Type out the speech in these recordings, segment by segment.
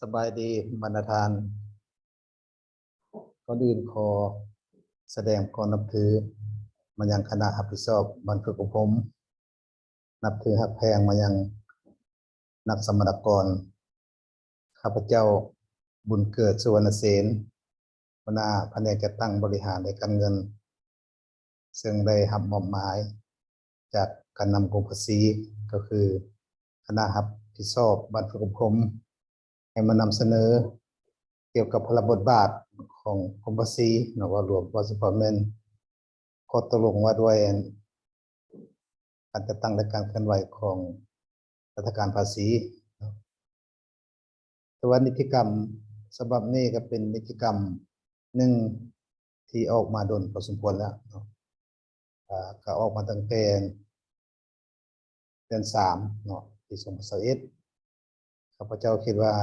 ສະບາຍດີບັນດາທ່ານ. ກ່ອນອື່ນຂໍສະແດງຄວາມນັບຖືມາຍັງຄະນະຮັບຜິດຊອບບ້ານຝຶກອົບຮົມ, ນັບຖືຮັກແພງມາຍັງນັກສຳມະນາກອນ. ຂ້າພະເຈົ້າ ບຸນເກີດ ສຸວັນນະເສນ, ຫົວໜ້າພະແນກຈັດຕັ້ງບໍລິຫານ ແລະ ການເງິນ, ເຊິ່ງໄດ້ຮັບມອບໝາຍຈາກການນຳກົມພາສີ ກໍຄືຄະນະຮັບຜິດຊອບບ້ານຝຶກອົບຮົມ ໃຫ້ມານຳສະເໜີກ່ຽວກັບພາລະບົດບາດຂອງກົມພາສີເນາະ, ເວົ້າລວມ ເວົ້າສະເພາະແມ່ນຂໍ້ຕົກລົງວ່າດ້ວຍ ອັນ ການຈັດຕັ້ງ ແລະ ການເຄື່ອນໄຫວຂອງລັດຖະການພາສີເນາະ. ແຕ່ວ່ານິຕິກຳສະບັບນີ້ກໍເປັນນິຕິກຳໜຶ່ງທີ່ອອກມາດົນພໍສົມຄວນແລ້ວເນາະ, ກໍ ກໍອອກມາຕັ້ງແຕ່ເດືອນສາມເນາະ ປີສອງພັນຊາວເອັດ. ຂ້າພະເຈົ້າຄິດວ່າ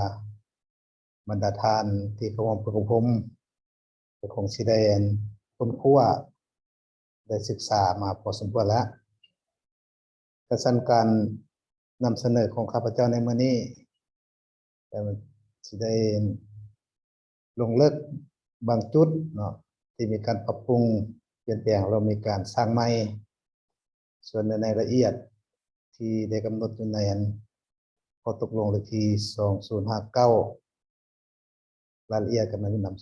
ບັນດາທ່ານທີ່ເຂົ້າຮ່ວມຝຶກອົບຮົມ ກໍຄົງຊິໄດ້ ອັນ ຄົ້ນຄວ້າ ໄດ້ສຶກສາມາພໍສົມຄວນແລ້ວ. ກະຊັ້ນການນຳສະເໜີຂອງຂ້າພະເຈົ້າໃນມື້ນີ້ ກໍຊິໄດ້ລົງເລິກບາງຈຸດເນາະ ທີ່ມີການປັບປຸງປ່ຽນແປງ ແລ້ວມີການສ້າງໃໝ່. ສ່ວນໃນລາຍລະອຽດທີ່ໄດ້ກຳນົດຢູ່ໃນ ອັນ ຂໍ້ຕົກລົງເລກທີສອງສູນຫ້າເກົ້າ ລາຍລະອຽດກໍມານຳ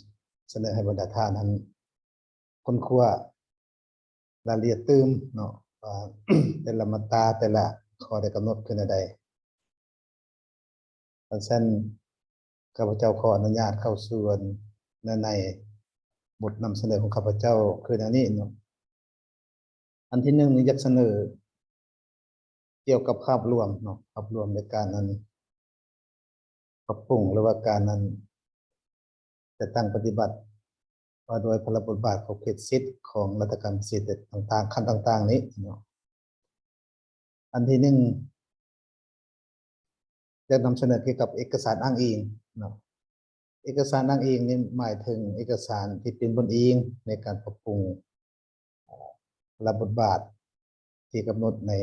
ສະເໜີໃຫ້ບັນດາທ່ານຫັ້ນຄົ້ນຄວ້າລາຍລະອຽດຕື່ມເນາະ ວ່າແຕ່ລະມາດຕາ ແຕ່ລະຂໍ້ໄດ້ກຳນົດຄືແນວໃດ. ຄັນຊັ້ນ ຂ້າພະເຈົ້າຂໍອະນຸຍາດເຂົ້າສູ່ ອັນ ເນື້ອໃນບົດນຳສະເໜີຂອງຂ້າພະເຈົ້າຄືແນວນີ້ເນາະ. ອັນທີໜຶ່ງນີ້ຢາກສະເໜີກ່ຽວກັບພາບລວມເນາະ, ພາບລວມໃນການ ອັນ ປັບປຸງ ຫຼືວ່າການ ອັນ ຈັດຕັ້ງປະຕິບັດວ່າດ້ວຍພາລະບົດບາດ ຂອບເຂດສິດຂອງລັດຖະການພາສີຕ່າງໆ ຂັ້ນຕ່າງໆນີ້ເນາະ. ອັນທີໜຶ່ງ ຢາກນຳສະເໜີກ່ຽວກັບເອກະສານອ້າງອີງເນາະ. ເອກະສານອ້າງອີງນີ້ໝາຍເຖິງເອກະສານທີ່ເປັນບ່ອນອີງໃນການປັບປຸງ ເອີ ລະບົດບາດທີ່ກຳນົດໃນ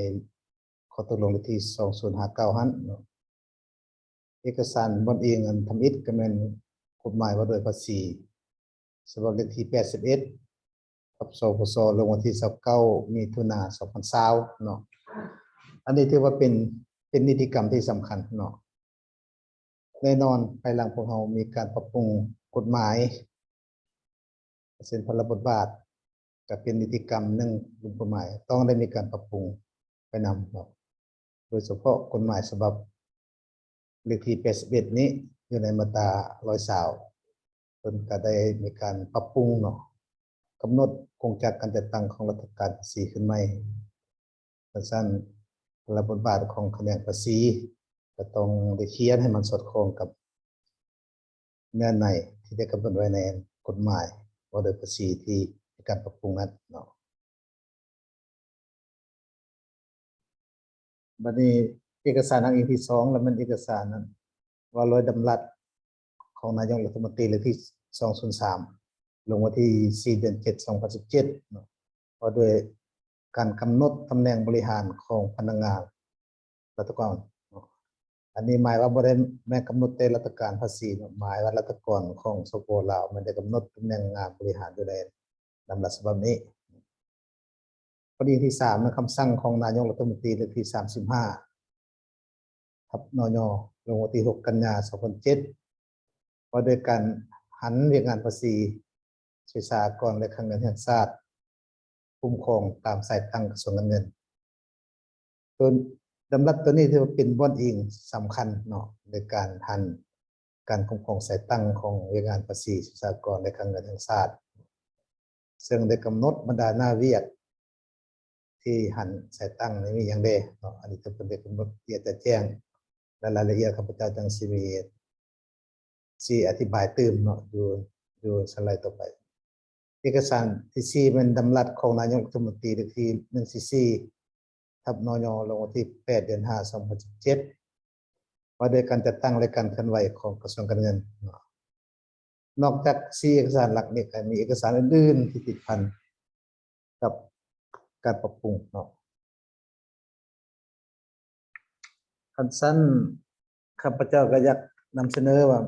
ຂໍ້ຕົກລົງເລກທີສອງສູນຫ້າເກົ້າຫັ້ນເນາະ. ເອກະສານບ່ອນອີງອັນທຳອິດກໍແມ່ນກົດໝາຍວ່າດ້ວຍພາສີ ສະບັບເລກທີແປດສິບເອັດ ທັບ ສພສ ລົງວັນທີຊາວເກົ້າ ມິຖຸນາ ສອງພັນຊາວເນາະ. ອັນນີ້ຖືວ່າເປັນ ເປັນນິຕິກຳທີ່ສຳຄັນເນາະ. ແນ່ນອນ ພາຍຫຼັງພວກເຮົາມີການປັບປຸງກົດໝາຍ ເຊັ່ນ ພາລະບົດບາດ ກໍເປັນນິຕິກຳໜຶ່ງ ເປັນກົດໝາຍ ຕ້ອງໄດ້ມີການປັບປຸງໄປນຳເນາະ. ໂດຍສະເພາະກົດໝາຍສະບັບເລກທີແປດສິບເອັດນີ້ ຢູ່ໃນມາດຕາຮ້ອຍຊາວ ເພິ່ນກໍໄດ້ມີການປັບປຸງເນາະ, ກຳນົດກົງຈັກການຈັດຕັ້ງຂອງລັດຖະການພາສີຂຶ້ນໃໝ່. ຄັນຊັ້ນ ລະບົດບາດຂອງຂະແໜງພາສີກໍຕ້ອງໄດ້ຂຽນໃຫ້ມັນສອດຄ່ອງກັບເນື້ອໃນທີ່ໄດ້ກຳນົດໄວ້ໃນກົດໝາຍວ່າດ້ວຍພາສີທີ່ມີການປັບປຸງນັ້ນເນາະ. ບັດນີ້ເອກະສານອ້າງອີງທີສອງ ລະແມ່ນເອກະສານນັ້ນ ວ່າດ້ວຍດຳລັດຂອງນາຍົກລັດຖະມົນຕີເລກທີສອງສູນສາມ ລົງວັນທີສີ່ ເດືອນເຈັດ ສອງພັນສິບເຈັດເນາະ, ວ່າດ້ວຍການກຳນົດຕຳແໜ່ງບໍລິຫານຂອງພະນັກງານລັດຖະກອນເນາະ. ອັນນີ້ໝາຍວ່າບໍ່ໄດ້ແມ່ນກຳນົດແຕ່ລັດຖະການພາສີເນາະ, ໝາຍວ່າລັດຖະກອນຂອງ ສປປ ລາວ ແມ່ນໄດ້ກຳນົດຕຳແໜ່ງງານບໍລິຫານຢູ່ໃນດຳລັດສະບັບນີ້. ຂໍ້ດີທີສາມ ໃນຄຳສັ່ງຂອງນາຍົກລັດຖະມົນຕີເລກທີສາມສິບຫ້າ ທັບ ນຍ ລົງວັນທີຫົກ ກັນຍາ ສອງພັນເຈັດ ວ່າດ້ວຍການຫັນວຽກງານພາສີ, ເສສາອາກອນ ແລະ ຄັງເງິນແຫ່ງຊາດ ຄຸ້ມຄອງຕາມສາຍຕັ້ງກະຊວງການເງິນ. ຕົວດຳລັດຕົວນີ້ຖືວ່າເປັນບ່ອນອີງສຳຄັນເນາະ ໃນການຫັນການຄຸ້ມຄອງສາຍຕັ້ງຂອງວຽກງານພາສີ, ເສສາອາກອນ ແລະ ຄັງເງິນແຫ່ງຊາດ, ເຊິ່ງໄດ້ກຳນົດບັນດາໜ້າວຽກທີ່ຫັນສາຍຕັ້ງນີ້ມີຫຍັງແດ່ເນາະ. ອັນນີ້ເພິ່ນໄດ້ກຳນົດລະອຽດຈະແຈ້ງ ແລະ ລາຍລະອຽດ ຂ້າພະເຈົ້າຈັ່ງຊິມີ ຊິອະທິບາຍຕື່ມເນາະ ຢູ່ ຢູ່ສະໄລຕໍ່ໄປ. ເອກະສານທີສີ່ ແມ່ນດຳລັດຂອງນາຍົກລັດຖະມົນຕີເລກທີໜຶ່ງສີ່ສີ່ ທັບ ນຍ ລົງວັນທີແປດ ເດືອນຫ້າ ສອງພັນສິບເຈັດ ວ່າດ້ວຍການຈັດຕັ້ງ ແລະ ການເຄື່ອນໄຫວຂອງກະຊວງການເງິນເນາະ. ນອກຈາກສີ່ເອກະສານຫຼັກນີ້ ກໍມີເອກະສານອື່ນໆທີ່ຕິດພັນກັບການປັບປຸງເນາະ. ຄັນຊັ້ນ ຂ້າພະເຈົ້າກໍຢາກ ນຳສະເໜີວ່າ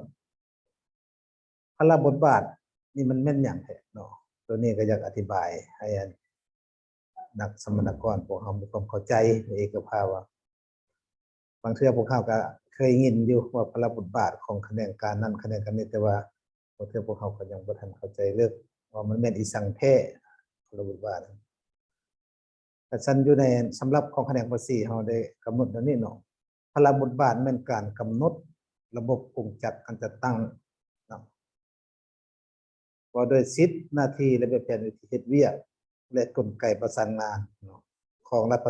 ພາລະບົດບາດນີ້ມັນແມ່ນຫຍັງແທ້ເນາະ. ໂຕນີ້ກໍຢາກອະທິບາຍໃຫ້ອັນ ນັກສຳມະນາກອນພວກເຮົາມີຄວາມເຂົ້າໃຈໃນເອກະພາບວ່າ ບາງເທື່ອພວກເຮົາກໍເຄີຍຍິນຢູ່ວ່າພາລະບົດບາດຂອງຂະແໜງການນັ້ນຂະແໜງການນີ້ ແຕ່ວ່າບາງເທື່ອພວກເຮົາກໍຍັງບໍ່ທັນເຂົ້າໃຈເລິກວ່າມັນແມ່ນອີ່ສັງແທ້ ພາລະບົດບາດ. ກະຊັ້ນຢູ່ໃນສຳລັບຂອງຂະແໜງພາສີເຮົາໄດ້ກຳນົດແນວນີ້ເນາະ, ພາລະບົດບາດແມ່ນການກຳນົດລະບົບກົງຈັກການຈັດຕັ້ງເນາະ ວ່າດ້ວຍສິດ, ໜ້າທີ່ ແລະ ແບບແຜນວິທີເຮັດວຽກ ແລະ ກົນໄກປະສານງານເນາະ ຂອງລັດ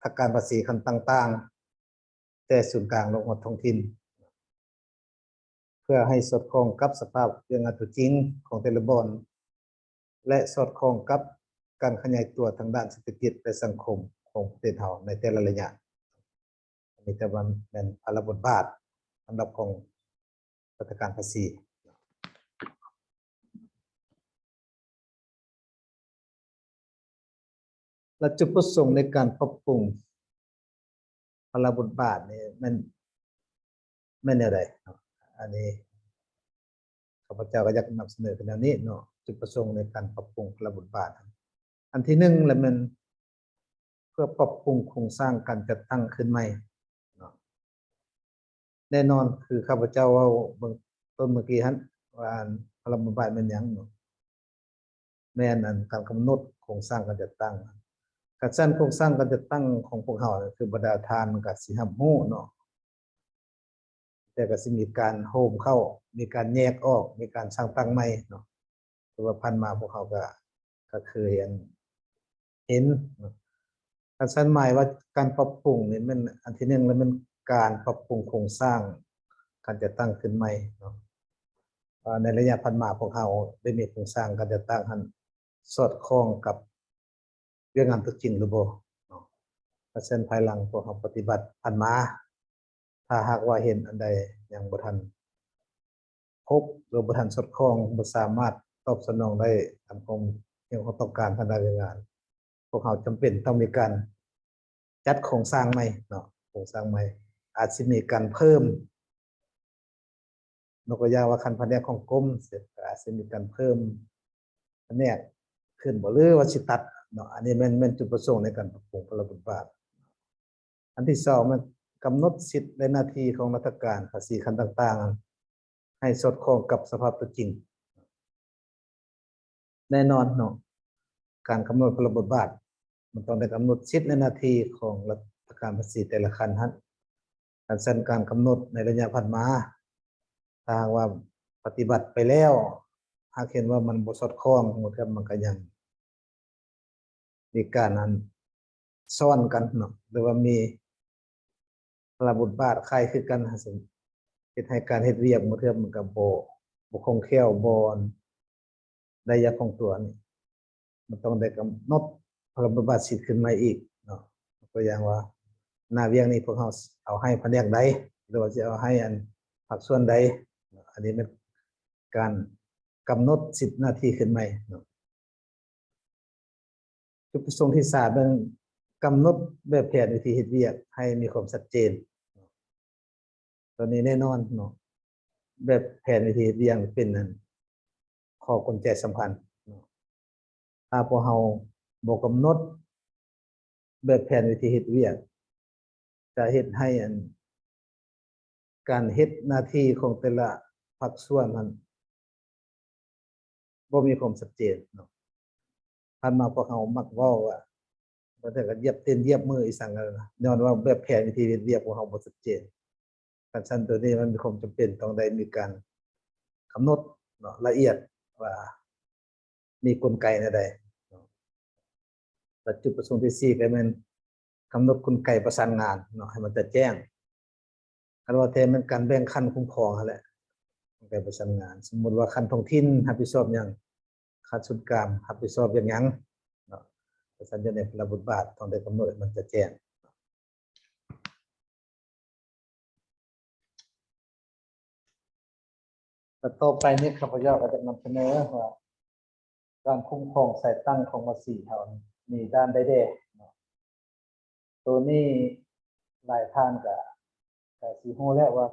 ຖະການພາສີຂັ້ນຕ່າງໆ ແຕ່ສູນກາງລົງຮອດທ້ອງຖິ່ນ ເພື່ອໃຫ້ສອດຄ່ອງກັບສະພາບວຽກງານຕົວຈິງຂອງແຕ່ລະບ່ອນ ແລະ ສອດຄ່ອງກັບການຂະຫຍາຍຕົວທາງດ້ານເສດຖະກິດ ແລະ ສັງຄົມຂອງປະເທດເຮົາໃນແຕ່ລະໄລຍະ. ອັນນີ້ແຕ່ວ່າແມ່ນພາລະບົດບາດສຳລັບຂອງລັດຖະການພາສີ. ແລະ ຈຸດປະສົງໃນການປັບປຸງພາລະບົດບາດນີ້ແມ່ນ ແມ່ນແນວໃດເນາະ? ອັນນີ້ຂ້າພະເຈົ້າກໍຢາກນຳສະເໜີແນວນີ້ເນາະ, ຈຸດປະສົງໃນການປັບປຸງພາລະບົດບາດ. ອັນທີໜຶ່ງລະແມ່ນເພື່ອປັບປຸງໂຄງສ້າງການຈັດຕັ້ງຂຶ້ນໃໝ່ເນາະ. ແນ່ນອນ ຄືຂ້າພະເຈົ້າເວົ້າເບື້ອງຕົ້ນເມື່ອກີ້ຫັ້ນວ່າ ອັນ ພາລະບົດບາດແມ່ນຫຍັງເນາະ? ແມ່ນອັນການກຳນົດໂຄງສ້າງການຈັດຕັ້ງ. ຄັນຊັ້ນໂຄງສ້າງການຈັດຕັ້ງຂອງພວກເຮົາ ຄືບັນດາທ່ານກໍຊິຮັບຮູ້ເນາະ, ແຕ່ກໍຊິມີການໂຮມເຂົ້າ, ມີການແຍກອອກ, ມີການສ້າງຕັ້ງໃໝ່ເນາະ. ຄືວ່າຜ່ານມາພວກເຮົາກໍ ກໍເຄີຍອັນເຫັນເນາະ. ຄັນຊັ້ນໝາຍວ່າການປັບປຸງນີ້ແມ່ນ ອັນທີໜຶ່ງລະແມ່ນການປັບປຸງໂຄງສ້າງການຈັດຕັ້ງຂຶ້ນໃໝ່ເນາະ. ວ່າໃນໄລຍະຜ່ານມາພວກເຮົາໄດ້ມີໂຄງສ້າງການຈັດຕັ້ງຫັ້ນສອດຄ່ອງກັບວຽກງານຕົວຈິງຫຼືບໍ່ເນາະ. ຄັນຊັ້ນພາຍຫຼັງພວກເຮົາປະຕິບັດຜ່ານມາ ຖ້າຫາກວ່າເຫັນອັນໃດຍັງບໍ່ທັນຄົບ ຫຼືບໍ່ທັນສອດຄ່ອງ ບໍ່ສາມາດຕອບສະໜອງໄດ້ຕາມຄວາມຮຽກຮ້ອງຕ້ອງການທາງດ້ານແຮງງານ, ພວກເຮົາຈຳເປັນຕ້ອງມີການຈັດໂຄງສ້າງໃໝ່ເນາະ, ໂຄງສ້າງໃໝ່ ອາດຊິມີການເພີ່ມ ຍົກຕົວຢ່າງວ່າ ຄັນພະແນກຂອງກົມ ອາດຊິມີການເພີ່ມພະແນກຂຶ້ນບໍ່ ຫຼືວ່າຊິຕັດເນາະ. ອັນນີ້ແມ່ນ ແມ່ນຈຸດປະສົງໃນການປັບປຸງພາລະບົດບາດ. ອັນທີສອງແມ່ນກຳນົດສິດ ແລະ ໜ້າທີ່ຂອງລັດຖະການພາສີຂັ້ນຕ່າງໆ ໃຫ້ສອດຄ່ອງກັບສະພາບຕົວຈິງ. ແນ່ນອນເນາະ, ການກຳນົດພາລະບົດບາດ ມັນຕ້ອງໄດ້ກຳນົດສິດ ແລະ ໜ້າທີ່ຂອງລັດຖະການພາສີແຕ່ລະຂັ້ນຫັ້ນ. ຄັນຊັ້ນການກຳນົດໃນໄລຍະຜ່ານມາ ຖ້າຫາກວ່າປະຕິບັດໄປແລ້ວ ຫາກເຫັນວ່າມັນບໍ່ສອດຄ່ອງ ບາງເທື່ອມັນກໍຍັງ ມີການອັນຊ້ອນກັນເນາະ ຫຼືວ່າມີພາລະບົດບາດຄ້າຍຄືກັນ ເຮັດໃຫ້ການເຮັດວຽກບາງເທື່ອມັນກໍບໍ່ ບໍ່ຄ່ອງແຄ້ວ ບໍ່ໄດ້ຢ່າງຄົງຕົວ. ນີ້ມັນຕ້ອງໄດ້ກຳນົດພາລະບົດບາດສິດຂຶ້ນໃໝ່ອີກເນາະ. ຕົວຢ່າງວ່າ ໜ້າວຽກນີ້ພວກເຮົາເອົາໃຫ້ພະແນກໃດ ຫຼືວ່າຊິເອົາໃຫ້ອັນພາກສ່ວນໃດເນາະ. ອັນນີ້ແມ່ນການກຳນົດສິດໜ້າທີ່ຂຶ້ນໃໝ່ເນາະ. ຈຸດປະສົງທີສາມແມ່ນກຳນົດແບບແຜນວິທີເຮັດວຽກໃຫ້ມີຄວາມຊັດເຈນ. ຕົວນີ້ແນ່ນອນເນາະ, ແບບແຜນວິທີເຮັດວຽກເປັນອັນ ຂໍ້ກົນແຈສຳຄັນເນາະ. ຖ້າພວກເຮົາບໍ່ກຳນົດແບບແຜນວິທີເຮັດວຽກ ຈະເຮັດໃຫ້ອັນ ການເຮັດໜ້າທີ່ຂອງແຕ່ລະພາກສ່ວນຫັ້ນ ບໍ່ມີຄວາມຊັດເຈນເນາະ. ຜ່ານມາພວກເຮົາມັກເວົ້າວ່າ ບາງເທື່ອກໍຢຽບຕີນຢຽບມືອີ່ສັງນັ້ນນະ ຍ້ອນວ່າແບບແຜນວິທີເຮັດວຽກພວກເຮົາບໍ່ຊັດເຈນ. ຄັນຊັ້ນ ໂຕນີ້ມັນມີຄວາມຈຳເປັນຕ້ອງໄດ້ມີການກຳນົດເນາະ ລະອຽດວ່າມີກົນໄກແນວໃດເນາະ. ແລະ ຈຸດປະສົງທີສີ່ກໍແມ່ນກຳນົດກົນໄກປະສານງານເນາະ ໃຫ້ມັນຈະແຈ້ງ. ຄັນວ່າແທ້ແມ່ນການແບ່ງຂັ້ນຄຸ້ມຄອງຫັ້ນແຫຼະ ແບ່ງປະສານງານ. ສົມມຸດວ່າຂັ້ນທ້ອງຖິ່ນຮັບຜິດຊອບຫຍັງ, ຂັ້ນສູນກາງຮັບຜິດຊອບວຽກຫຍັງເນາະ. ເພາະສະນັ້ນ ຢູ່ໃນພາລະບົດບາດຕ້ອງໄດ້ກຳນົດໃຫ້ມັນຈະແຈ້ງ. ແລະ ຕໍ່ໄປນີ້ ຂ້າພະເຈົ້າກໍຈະນຳສະເໜີວ່າ ການຄຸ້ມຄອງສາຍຕັ້ງຂອງພາສີເຮົານີ້ ມີດ້ານໃດແດ່ເນາະ. ໂຕນີ້ຫຼາຍທ່ານກໍ ກໍຊິຮູ້ແລ້ວວ່າ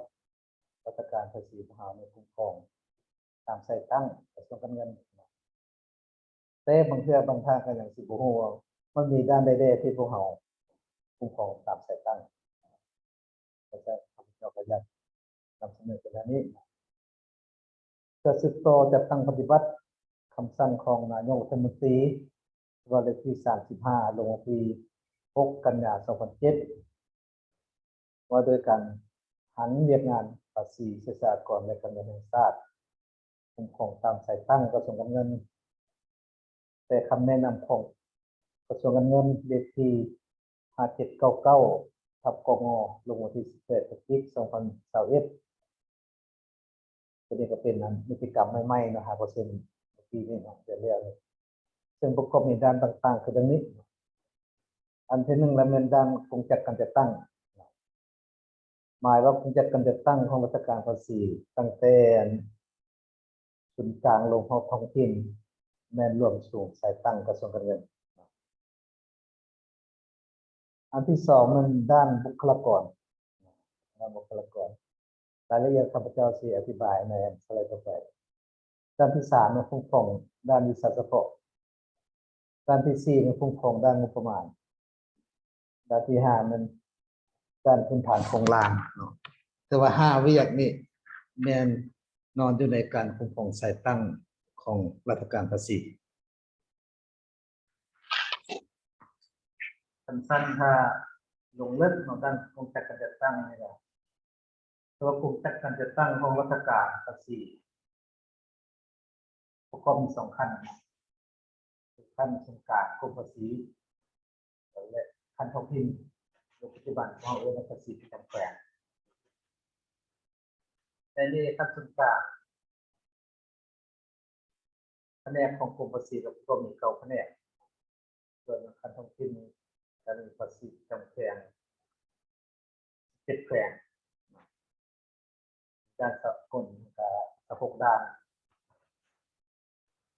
ລັດຖະການພາສີຂອງເຮົານີ້ຄຸ້ມຄອງຕາມສາຍຕັ້ງກະຊວງການເງິນ. ແຕ່ບາງເທື່ອບາງທ່ານກໍຍັງຊິບໍ່ຮູ້ວ່າມັນມີດ້ານໃດແດ່ທີ່ພວກເຮົາຄຸ້ມຄອງຕາມສາຍຕັ້ງ. ແຕ່ຂ້າພະເຈົ້າກໍຢາກນຳສະເໜີໄປດ້ານນີ້ ເພື່ອສືບຕໍ່ຈັດຕັ້ງປະຕິບັດຄຳສັ່ງຂອງນາຍົກລັດຖະມົນຕີ ສະບັບເລກທີສາມສິບຫ້າ ລົງວັນທີຫົກ ກັນຍາ ສອງພັນເຈັດ ວ່າດ້ວຍການຫັນວຽກງານພາສີ, ເສດສາກອນ ແລະ ການເງິນແຫ່ງຊາດ ຄຸ້ມຄອງຕາມສາຍຕັ້ງກະຊວງການເງິນ. ແຕ່ຄຳແນະນຳຂອງກະຊວງການເງິນ ເລກທີຫ້າເຈັດເກົ້າເກົ້າ ທັບ ກງ ລົງວັນທີສິບແປດ ພະຈິກ ສອງພັນຊາວເອັດ ຕົວນີ້ກໍເປັນ ອັນ ນິຕິກຳໃໝ່ໆເນາະ ຫາກວ່າເຊັນປີນີ້ເນາະ ເດືອນແລ້ວນີ້ ເຊິ່ງປະກອບມີດ້ານຕ່າງໆຄືດັ່ງນີ້. ອັນທີໜຶ່ງລະແມ່ນດ້ານກົງຈັກການຈັດຕັ້ງ ໝາຍວ່າກົງຈັກການຈັດຕັ້ງຂອງລັດຖະການພາສີ ຕັ້ງແຕ່ສູນກາງລົງຮອດທ້ອງຖິ່ນ ແມ່ນລວມສູງສາຍຕັ້ງກະຊວງການເງິນ. ອັນທີສອງແມ່ນດ້ານບຸກຄະລາກອນ ດ້ານບຸກຄະລາກອນ ລາຍລະອຽດຂ້າພະເຈົ້າຊິອະທິບາຍໃນສະໄລຕໍ່ໄປ. ດ້ານທີສາມແມ່ນຄຸ້ມຄອງດ້ານວິຊາສະເພາະ. ດ້ານທີສີ່ແມ່ນຄຸ້ມຄອງດ້ານງົບປະມານ. ດ້ານທີຫ້າແມ່ນດ້ານພື້ນຖານໂຄງລ່າງເນາະ. ແຕ່ວ່າຫ້າວຽກນີ້ແມ່ນນອນຢູ່ໃນການຄຸ້ມຄອງສາຍຕັ້ງຂອງລັດຖະການພາສີ. ສັ້ນໆ ຖ້າລົງເລິກເນາະ ດ້ານກົງຈັກການຈັດຕັ້ງນີ້ລະ ແຕ່ວ່າກົງຈັກການຈັດຕັ້ງຂອງລັດຖະການພາສີປະກອບມີສອງຂັ້ນ ຂັ້ນສູນກາງກົມພາສີ ແລະ ຂັ້ນທ້ອງຖິ່ນ ໃນປັດຈຸບັນເຮົາເອີ້ນວ່າພາສີປະຈຳແຂວງ. ໃນນີ້ຂັ້ນສູນກາງ ພະແນກຂອງກົມພາສີກໍມີເກົ້າພະແນກ, ສ່ວນຂັ້ນທ້ອງຖິ່ນກໍມີພາສີປະຈຳແຂວງ ເຈັດແຂວງ, ດ່ານສາກົນກໍຊາວຫົກດ່ານ.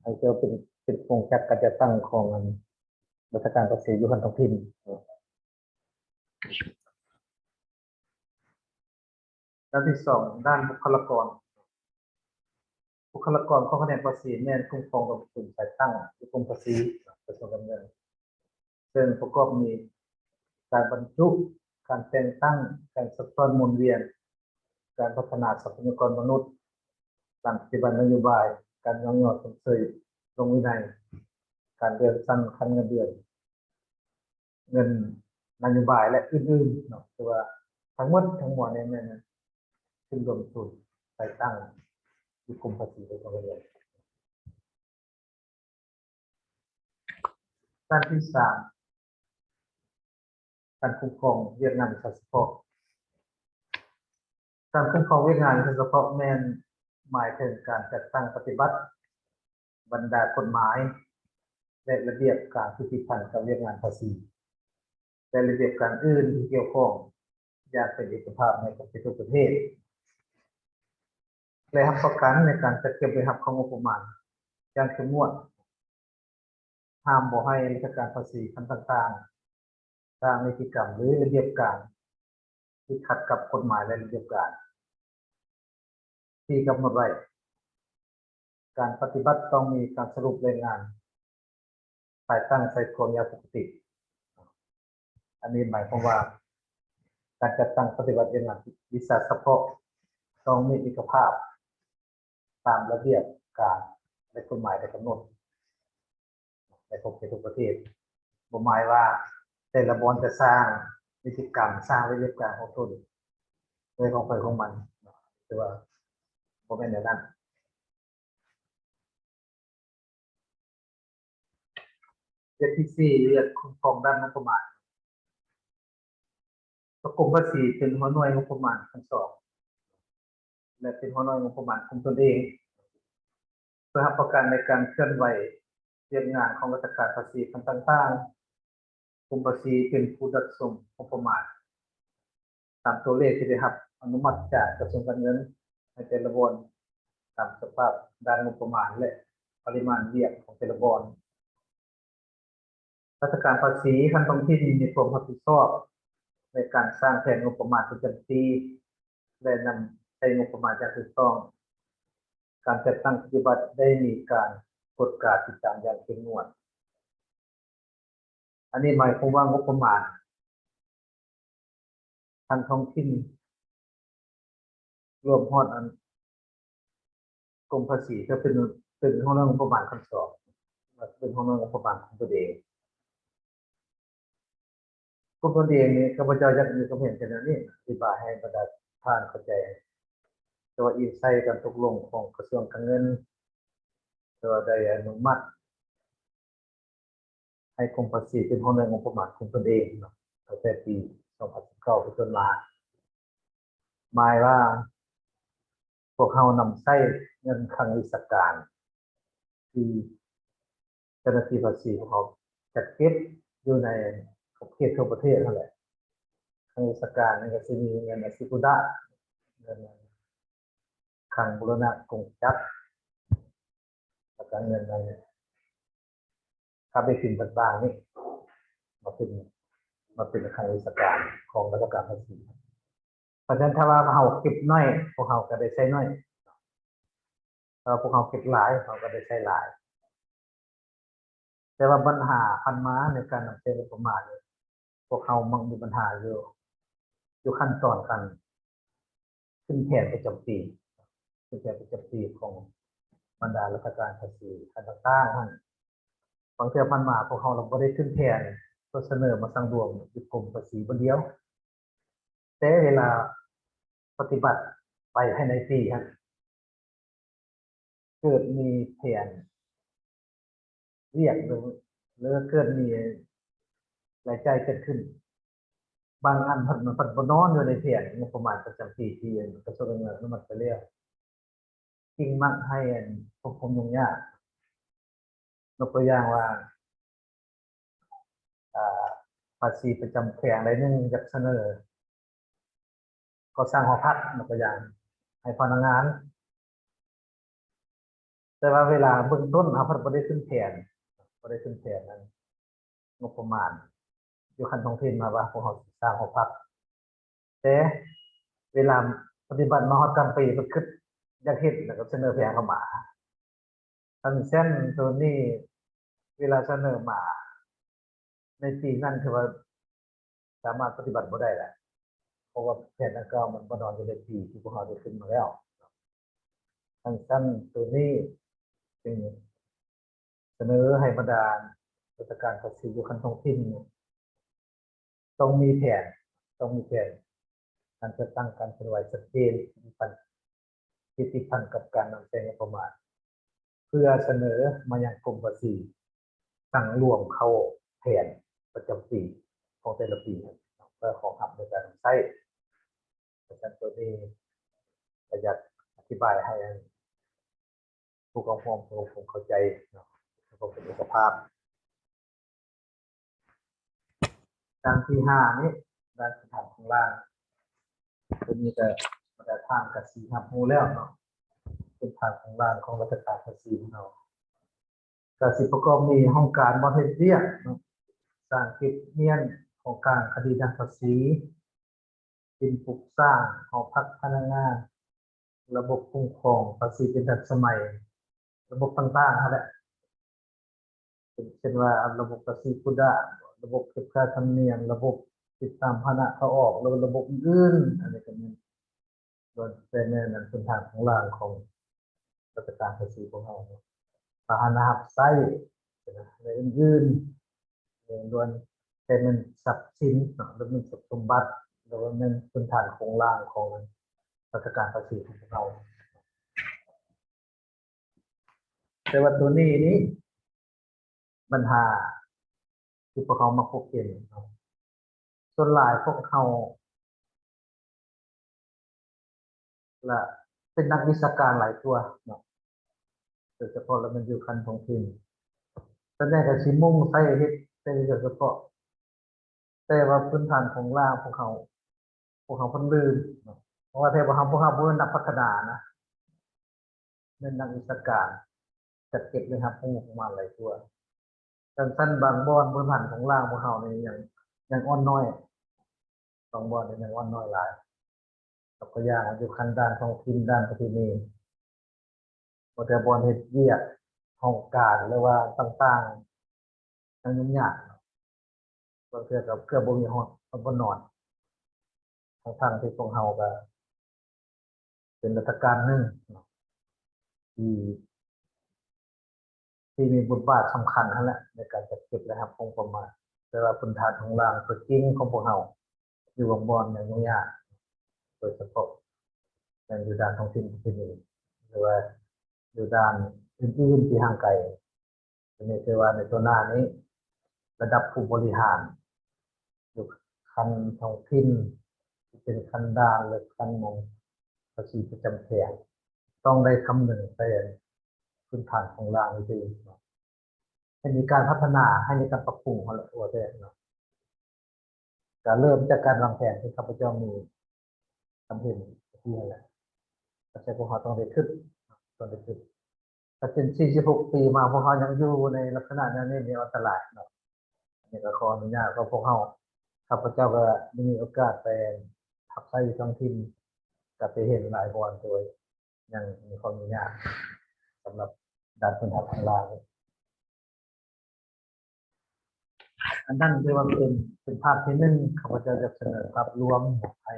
ອັນເຈົ້າເປັນ ເປັນໂຄງຈັກການຈັດຕັ້ງຂອງ ອັນ ລັດຖະການພາສີຢູ່ຂັ້ນທ້ອງຖິ່ນ. ດ້ານທີສອງ ດ້ານບຸກຄະລາກອນ. ບຸກຄະລາກອນຂອງຂະແໜງພາສີແມ່ນຄຸ້ມຄອງໂດຍກົມສາຍຕັ້ງຢູ່ກົມພາສີ ກະຊວງການເງິນ ເຊິ່ງປະກອບມີການບັນຈຸ, ການແຕ່ງຕັ້ງ, ການຊັກຊ້ອນໝູນວຽນ, ການພັດທະນາຊັບພະຍາກອນມະນຸດ, ການປະຕິບັດນະໂຍບາຍ, ການຍ້ອງຍໍຊົມເຊີຍລົງວິໄນ, ການເລື່ອນຊັ້ນຂັ້ນເງິນເດືອນ, ເງິນນະໂຍບາຍ ແລະ ອື່ນໆເນາະ. ແຕ່ວ່າທັງໝົດທັງມວນນີ້ແມ່ນຂຶ້ນລວມສູນໄປຕັ້ງຢູ່ກົມພາສີໂດຍກົງເລີຍ. ດ້ານທີສາມ ການຄຸ້ມຄອງວຽກງານວິຊາສະເພາະ. ການຄຸ້ມຄອງວຽກງານວິຊາສະເພາະແມ່ນໝາຍເຖິງການຈັດຕັ້ງປະຕິບັດບັນດາກົດໝາຍ ແລະ ລະບຽບການທີ່ຕິດພັນກັບວຽກງານພາສີ ແລະ ລະບຽບການອື່ນທີ່ກ່ຽວຂ້ອງຢ່າງເປັນເອກະພາບໃນຂອບເຂດທົ່ວປະເທດ ແລະ ຮັບປະກັນໃນການຈັດເກັບລາຍຮັບຂອງງົບປະມານຢ່າງເຂັ້ມງວດ. ຫ້າມບໍ່ໃຫ້ລັດຖະການພາສີຂັ້ນຕ່າງໆສ້າງນິຕິກຳ ຫຼື ລະບຽບການທີ່ຂັດກັບກົດໝາຍ ແລະ ລະບຽບການທີ່ກຳນົດໄວ້. ການປະຕິບັດຕ້ອງມີການສະຫຼຸບລາຍງານພາຍໃຕ້ໃນຄວາມຍາວປົກກະຕິ. ອັນນີ້ໝາຍຄວາມວ່າ ການຈັດຕັ້ງປະຕິບັດວຽກງານວິຊາສະເພາະຕ້ອງມີເອກະພາບຕາມລະບຽບການ ແລະ ກົດໝາຍໄດ້ກຳນົດໃນຂອບເຂດທົ່ວປະເທດ. ບໍ່ໝາຍວ່າແຕ່ລະບ່ອນຈະສ້າງນິຕິກຳ, ສ້າງລະບຽບການຂອງຕົນໂດຍຂອງໃຜຂອງມັນ, ແຕ່ວ່າບໍ່ແມ່ນແນວນັ້ນ. ວຽກທີສີ່ ວຽກຄຸ້ມຄອງດ້ານງົບປະມານ. ກະກົມພາສີເປັນຫົວໜ່ວຍງົບປະມານຂັ້ນສອງ ແລະ ເປັນຫົວໜ່ວຍງົບປະມານກຸ່ມຕົນເອງ ເພື່ອຮັບປະກັນໃນການເຄື່ອນໄຫວວຽກງານຂອງລັດຖະການພາສີຂັ້ນຕ່າງໆ. ກົມພາສີເປັນຜູ້ດັດສົມງົບປະມານຕາມຕົວເລກທີ່ໄດ້ຮັບອະນຸມັດຈາກກະຊວງການເງິນໃນແຕ່ລະບ່ອນ ຕາມສະພາບດ້ານງົບປະມານ ແລະ ປະລິມານວຽກຂອງແຕ່ລະບ່ອນ. ລັດຖະການພາສີຂັ້ນທ້ອງຖິ່ນມີຄວາມຮັບຜິດຊອບໃນການສ້າງແຜນງົບປະມານປະຈຳປີ ແລະ ນຳ ໃຊ້ງົບປະມານຢ່າງຖືກຕ້ອງ, ການຈັດຕັ້ງປະຕິບັດໄດ້ມີການກວດກາຕິດຕາມຢ່າງເຂັ້ມງວດ. ອັນນີ້ໝາຍຄວາມວ່າງົບປະມານທາງທ້ອງຖິ່ນ ລວມຮອດອັນ ກົມພາສີ ກໍເປັນ ເປັນຫົວໜ່ວຍງົບປະມານຂັ້ນສອງ ແລະ ເປັນຫົວໜ່ວຍງົບປະມານຂອງຕົນເອງ. ຂອງຕົນເອງນີ້ ຂ້າພະເຈົ້າຢາກມີຄວາມເຫັນແນວນີ້ ອະທິບາຍໃຫ້ບັນດາທ່ານເຂົ້າໃຈ ແຕ່ວ່າອີງໃສ່ການຕົກລົງຂອງກະຊວງການເງິນ ແຕ່ວ່າໄດ້ອະນຸມັດ ໃຫ້ກົມພາສີເປັນຫົວໜ່ວຍງົບປະມານຂອງຕົນເອງເນາະ ຕັ້ງແຕ່ປີສອງພັນສິບເກົ້າເປັນຕົ້ນມາ. ໝາຍວ່າພວກເຮົານຳໃຊ້ເງິນຄັງວິຊາການ ທີ່ເຈົ້າໜ້າທີ່ພາສີຂອງເຮົາຈັດເກັບຢູ່ໃນຂອບເຂດທົ່ວປະເທດຫັ້ນແຫຼະ. ຄັງວິຊາການນີ້ກໍຊິມີເງິນອາຊິກຸດະ, ເງິນຄັງບູລະນະກົງຈັກ ແລ້ວກໍເງິນອັນ ຄ່າເບຍທຶນຕ່າງໆນີ້ ມາເປັນ ມາເປັນຄັງວິຊາການຂອງລັດຖະການພາສີ. ເພາະສະນັ້ນ ຖ້າວ່າເຮົາເກັບໜ້ອຍ ພວກເຮົາກໍໄດ້ໃຊ້ໜ້ອຍ, ຖ້າວ່າພວກເຮົາເກັບຫຼາຍ ເຮົາກໍໄດ້ໃຊ້ຫຼາຍ. ແຕ່ວ່າບັນຫາຜ່ານມາໃນການນຳໃຊ້ງົບປະມານນີ້ ພວກເຮົາມັກມີບັນຫາຢູ່ ຢູ່ຂັ້ນຕອນການຂຶ້ນແຜນປະຈຳປີ, ຂຶ້ນແຜນປະຈຳປີຂອງບັນດາລັດຖະການພາສີຂັ້ນຕ່າງໆຫັ້ນ. ບາງເທື່ອຜ່ານມາພວກເຮົາລະບໍ່ໄດ້ຂຶ້ນແຜນ ກໍສະເໜີມາສັງລວມຢູ່ກົມພາສີບ່ອນດຽວ, ແຕ່ເວລາປະຕິບັດໄປພາຍໃນປີຫັ້ນ ເກີດມີແຜນວຽກ ຫຼື ຫຼືເກີດມີລາຍຈ່າຍເກີດຂຶ້ນ, ບາງອັນພັດ ມັນພັດບໍ່ນອນຢູ່ໃນແຜນງົບປະມານປະຈຳປີທີ່ກະຊວງການເງິນອະນຸມັດໄປແລ້ວ, ຈຶ່ງມັກໃຫ້ອັນ ພົບຄວາມຫຍຸ້ງຍາກ. ຍົກຕົວຢ່າງວ່າ ອ່າ ພາສີປະຈຳແຂວງໃດໜຶ່ງຢາກສະເໜີ ກໍສ້າງຫໍພັກ ຍົກຕົວຢ່າງ ໃຫ້ພະນັກງານ, ແຕ່ວ່າເວລາເບື້ອງຕົ້ນເຮົາພັດບໍ່ໄດ້ຂຶ້ນແຜນ, ບໍ່ໄດ້ຂຶ້ນແຜນນັ້ນ ງົບປະມານຢູ່ຂັ້ນທ້ອງຖິ່ນມາວ່າພວກເຮົາຊິສ້າງຫໍພັກ, ແຕ່ເວລາປະຕິບັດມາຮອດກາງປີ ເພິ່ນຄິດຢາກເຮັດ ແລ້ວກໍສະເໜີແຜນເຂົ້າມາ. ຄັນຊັ້ນໂຕນີ້ເວລາສະເໜີມາໃນປີນັ້ນ ຖືວ່າສາມາດປະຕິບັດບໍ່ໄດ້ແລ້ວ, ເພາະວ່າແຜນດັ່ງກ່າວມັນບໍ່ນອນຢູ່ໃນປີທີ່ພວກເຮົາໄດ້ຂຶ້ນມາແລ້ວ. ຄັນຊັ້ນໂຕນີ້ຈຶ່ງສະເໜີໃຫ້ບັນດາລັດຖະການພາສີຢູ່ຂັ້ນທ້ອງຖິ່ນ ຕ້ອງມີແຜນ, ຕ້ອງມີແຜນການຈັດຕັ້ງການເຄື່ອນໄຫວຊັດເຈນ ທີ່ຕິດພັນ ທີ່ຕິດພັນກັບການນຳໃຊ້ງົບປະມານ ເພື່ອສະເໜີມາຍັງກົມພາສີ ສັງລວມເຂົ້າແຜນປະຈຳປີຂອງແຕ່ລະປີ ເພື່ອຮອງຮັບໃນການນຳໃຊ້. ເພາະສະນັ້ນໂຕນີ້ກໍຢາກອະທິບາຍໃຫ້ ຜູ້ເຂົ້າຮ່ວມຄົງເຂົ້າໃຈເນາະ ເພື່ອຄວາມເປັນເອກະພາບ. ດ້ານທີຫ້ານີ້ ດ້ານພື້ນຖານໂຄງລ່າງ ໂຕນີ້ກໍບັນດາທ່ານກໍຊິຮັບຮູ້ແລ້ວເນາະ, ພື້ນຖານໂຄງລ່າງຂອງລັດຖະການພາສີຂອງເຮົາ ກໍຊິປະກອບມີຫ້ອງການບ່ອນເຮັດວຽກເນາະ, ສາງເກັບມ້ຽນຂອງກາງຄະດີທາງພາສີ, ດິນປຸກສ້າງ, ຫໍພັກພະນັກງານ, ລະບົບຄຸ້ມຄອງພາສີທີ່ທັນສະໄໝ, ລະບົບຕ່າງໆຫັ້ນແຫຼະ ເປັນເຊັ່ນວ່າ ລະບົບພາສີກຸດະ, ລະບົບເກັບຄ່າທຳນຽມ, ລະບົບຕິດຕາມພາຫະນະເຂົ້າອອກ ຫຼືລະບົບອື່ນໆ. ອັນນີ້ກໍແມ່ນ ລ້ວນແຕ່ແມ່ນອັນພື້ນຖານໂຄງລ່າງຂອງລັດຖະການພາສີຂອງເຮົາ, ພາຫະນະຮັບໃຊ້ ແລະ ອື່ນໆ ແມ່ນລ້ວນແຕ່ແມ່ນຊັບສິນເນາະ ຫຼືແມ່ນຊັບສົມບັດ ຫຼືວ່າແມ່ນພື້ນຖານໂຄງລ່າງຂອງລັດຖະການພາສີຂອງພວກເຮົາ. ແຕ່ວ່າໂຕນີ້ນີ້ ບັນຫາທີ່ພວກເຮົາມັກພົບເຫັນເນາະ, ສ່ວນຫຼາຍພວກເຮົາລະເປັນນັກວິຊາການຫຼາຍກວ່າເນາະ, ໂດຍສະເພາະລະແມ່ນຢູ່ຂັ້ນທ້ອງຖິ່ນ, ສ່ວນໃຫຍ່ກໍຊິມຸ່ງໃສ່ເຮັດແຕ່ວຽກສະເພາະ. ແຕ່ວ່າພື້ນຖານໂຄງລ່າງພວກເຮົາ ພວກເຮົາເພິ່ນລືມເນາະ, ເພາະວ່າແທ້ພວກເຮົາ ພວກເຮົາບໍ່ແມ່ນນັກພັດທະນານະ, ແມ່ນນັກວິຊາການ ຈັດເກັບ ແລະ ຮັບຮູ້ປະມານຫຼາຍກວ່າ. ຈັ່ງຊັ້ນບາງບ່ອນພື້ນຖານໂຄງລ່າງພວກເຮົານີ້ຍັງ ຍັງອ່ອນນ້ອຍ, ບາງບ່ອນນີ້ຍັງອ່ອນນ້ອຍຫຼາຍ. ຍົກຕົວຢ່າງວ່າຢູ່ຂັ້ນດ້ານທ້ອງຖິ່ນ ດ້ານປະເພນີ ບໍ່ແຕ່ບ່ອນເຮັດວຽກຫ້ອງການ ຫຼືວ່າຕ່າງໆ ຍັງຫຍຸ້ງຍາກ ບາງເທື່ອກໍເກືອບບໍ່ມີຮອດ ບໍ່ນອນ ທັງໆທີ່ພວກເຮົາກໍເປັນລັດຖະການໜຶ່ງທີ່ ທີ່ມີບົດບາດສຳຄັນຫັ້ນແຫຼະ ໃນການຈັດເກັບ ແລະ ຮັບງົບປະມານ, ແຕ່ວ່າພື້ນຖານໂຄງລ່າງຕົວຈິງຂອງພວກເຮົາຢູ່ບາງບ່ອນຍັງຫຍຸ້ງຍາກ, ໂດຍສະເພາະແມ່ນຢູ່ດ້ານທ້ອງຖິ່ນປະເພນີ ຫຼືວ່າຢູ່ດ້ານອື່ນໆທີ່ຫ່າງໄກ. ອັນນີ້ຖືວ່າໃນຕໍ່ໜ້ານີ້ ລະດັບຜູ້ບໍລິຫານຢູ່ຂັ້ນທ້ອງຖິ່ນ ທີ່ເປັນຂັ້ນດ່ານ ແລະ ຂັ້ນຂອງພາສີປະຈຳແຂວງ ຕ້ອງໄດ້ຄຳນຶງໃສ່ພື້ນຖານໂຄງລ່າງນີ້ເອງເນາະ ໃຫ້ມີການພັດທະນາ ໃຫ້ມີການປັບປຸງຫັ້ນແຫຼະ ວ່າແທ້ເນາະ. ກະເລີ່ມຈາກການວາງແຜນທີ່ຂ້າພະເຈົ້າມີຄຳເຫັນທີ່ຫັ້ນແຫຼະ ແຕ່ພວກເຮົາຕ້ອງໄດ້ຄິດ ຕ້ອງໄດ້ຄິດ ຖ້າເປັນສີ່ສິບຫົກປີມາ ພວກເຮົາຍັງຢູ່ໃນລັກສະນະແນວນີ້ ນີ້ອັນຕະລາຍເນາະ. ອັນນີ້ກໍຂໍອະນຸຍາດ ເພາະພວກເຮົາ ຂ້າພະເຈົ້າກໍໄດ້ມີໂອກາດໄປຮັບໃຊ້ຢູ່ທ້ອງຖິ່ນ ກໍໄປເຫັນຫຼາຍບ່ອນ ໂດຍ ຍັງມີຄວາມຫຍຸ້ງຍາກສຳລັບດ້ານພື້ນຖານໂຄງລ່າງ. ອັນນັ້ນຖືວ່າເປັນ ເປັນພາກທີໜຶ່ງ ຂ້າພະເຈົ້າຢາກສະເໜີພາບລວມໃຫ້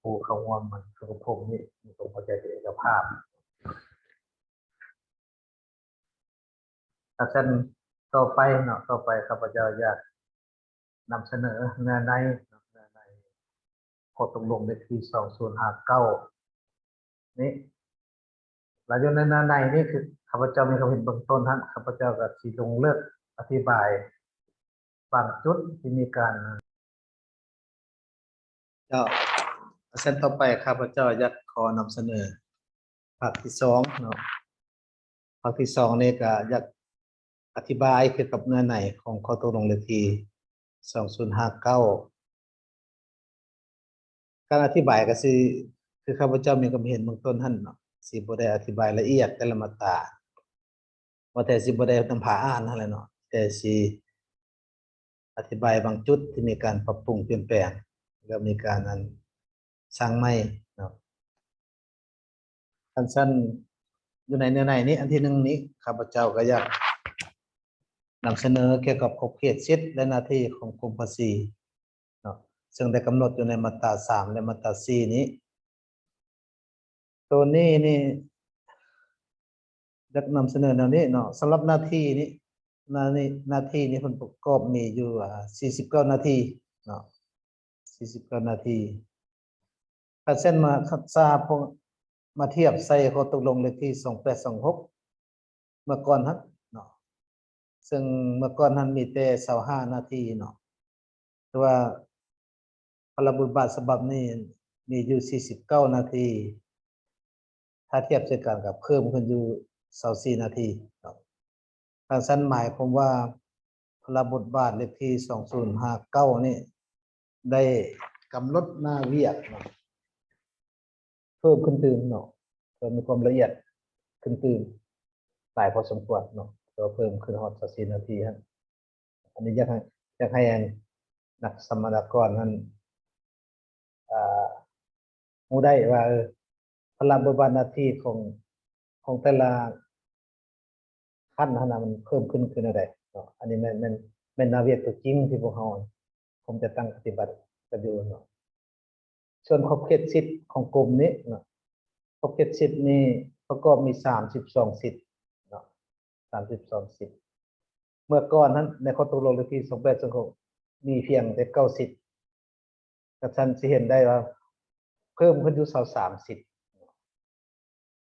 ຜູ້ເຂົ້າຮ່ວມ ອັນ ສົມຄົມນີ້ມີຄວາມເຂົ້າໃຈເປັນເອກະພາບ. ຖ້າຊັ້ນຕໍ່ໄປເນາະ ຕໍ່ໄປຂ້າພະເຈົ້າຢາກນຳສະເໜີເນື້ອໃນ ເນື້ອໃນຂໍ້ຕົກລົງເລກທີສອງສູນຫ້າເກົ້ານີ້ ແລະ ຢູ່ໃນເນື້ອໃນນີ້ ຄືຂ້າພະເຈົ້າມີຄວາມເຫັນເບື້ອງຕົ້ນຫັ້ນ ຂ້າພະເຈົ້າກໍຊິລົງເລິກອະທິບາຍບາງຈຸດທີ່ມີການ ເຈົ້າ ຊັ້ນຕໍ່ໄປຂ້າພະເຈົ້າຢາກຂໍນຳສະເໜີພາກທີສອງເນາະ. ພາກທີສອງນີ້ກໍຢາກອະທິບາຍກ່ຽວກັບເນື້ອໃນຂອງຂໍ້ຕົກລົງເລກທີສອງສູນຫ້າເກົ້າ. ການອະທິບາຍກໍຊິ ຄືຂ້າພະເຈົ້າມີຄວາມເຫັນເບື້ອງຕົ້ນຫັ້ນເນາະ ຊິບໍ່ໄດ້ອະທິບາຍລະອຽດແຕ່ລະມາດຕາ ວ່າແຕ່ຊິບໍ່ໄດ້ນຳພາອ່ານຫັ້ນແຫຼະເນາະ ແຕ່ຊິ ອະທິບາຍບາງຈຸດທີ່ມີການປັບປຸງປ່ຽນແປງ ແລ້ວມີການ ອັນ ສ້າງໃໝ່ເນາະ. ຄັນຊັ້ນ ຢູ່ໃນເນື້ອໃນນີ້ ອັນທີໜຶ່ງນີ້ ຂ້າພະເຈົ້າກໍຢາກນຳສະເໜີກ່ຽວກັບຂອບເຂດສິດ ແລະ ໜ້າທີ່ຂອງກົມພາສີເນາະ ເຊິ່ງໄດ້ກຳນົດຢູ່ໃນມາດຕາສາມ ແລະ ມາດຕາສີ່ນີ້. ໂຕນີ້ນີ້ ຢາກນຳສະເໜີແນວນີ້ເນາະ ສຳລັບໜ້າທີ່ນີ້ ໜ້ານີ້ ໜ້າທີ່ນີ້ເພິ່ນປະກອບມີຢູ່ ອ່າ ສີ່ສິບເກົ້າໜ້າທີ່ເນາະ ສີ່ສິບເກົ້າໜ້າທີ່. ຄັນຊັ້ນມາ ຄັນຖ້າພວກ ມາທຽບໃສ່ຂໍ້ຕົກລົງເລກທີສອງແປດສອງຫົກ ເມື່ອກ່ອນຫັ້ນເນາະ ເຊິ່ງເມື່ອກ່ອນຫັ້ນມີແຕ່ຊາວຫ້າໜ້າທີ່ເນາະ ແຕ່ວ່າພະລະບົດບາດສະບັບນີ້ມີຢູ່ສີ່ສິບເກົ້າໜ້າທີ່ ຖ້າທຽບໃສ່ກັນກໍເພີ່ມຂຶ້ນຢູ່ຊາວສີ່ໜ້າທີ່ເນາະ. ຄັນຊັ້ນໝາຍຄວາມວ່າ ພະລະບົດບາດເລກທີສອງສູນຫ້າເກົ້ານີ້ ໄດ້ກຳນົດໜ້າວຽກເນາະ ເພີ່ມຂຶ້ນຕື່ມເນາະ ເພີ່ມມີຄວາມລະອຽດຂຶ້ນຕື່ມຫຼາຍພໍສົມຄວນເນາະ ແຕ່ວ່າເພີ່ມຂຶ້ນຮອດຊາວສີ່ນາທີຫັ້ນ. ອັນນີ້ຢາກໃຫ້ ຢາກໃຫ້ອັນນັກສຳມະນາກອນຫັ້ນ ອ່າ ຮູ້ໄດ້ວ່າ ເອີ ພາລະບົດບາດໜ້າທີ່ຂອງ ຂອງແຕ່ລະຂັ້ນຫັ້ນນະ ມັນເພີ່ມຂຶ້ນຄືແນວໃດເນາະ. ອັນນີ້ແມ່ນ ແມ່ນ ແມ່ນໜ້າວຽກຕົວຈິງທີ່ພວກເຮົາຄວນຈະຕັ້ງປະຕິບັດກັນຢູ່ເນາະ. ສ່ວນຂອບເຂດສິດຂອງກົມນີ້ເນາະ ຂອບເຂດສິດນີ້ປະກອບມີສາມສິບສອງສິດເນາະ ສາມສິບສອງສິດ. ເມື່ອກ່ອນຫັ້ນ ໃນຂໍ້ຕົກລົງເລກທີສອງແປດສອງຫົກ ມີພຽງແຕ່ເກົ້າສິດ. ກະຊັ້ນຊິເຫັນໄດ້ວ່າເພີ່ມຂຶ້ນຢູ່ຊາວສາມສິດ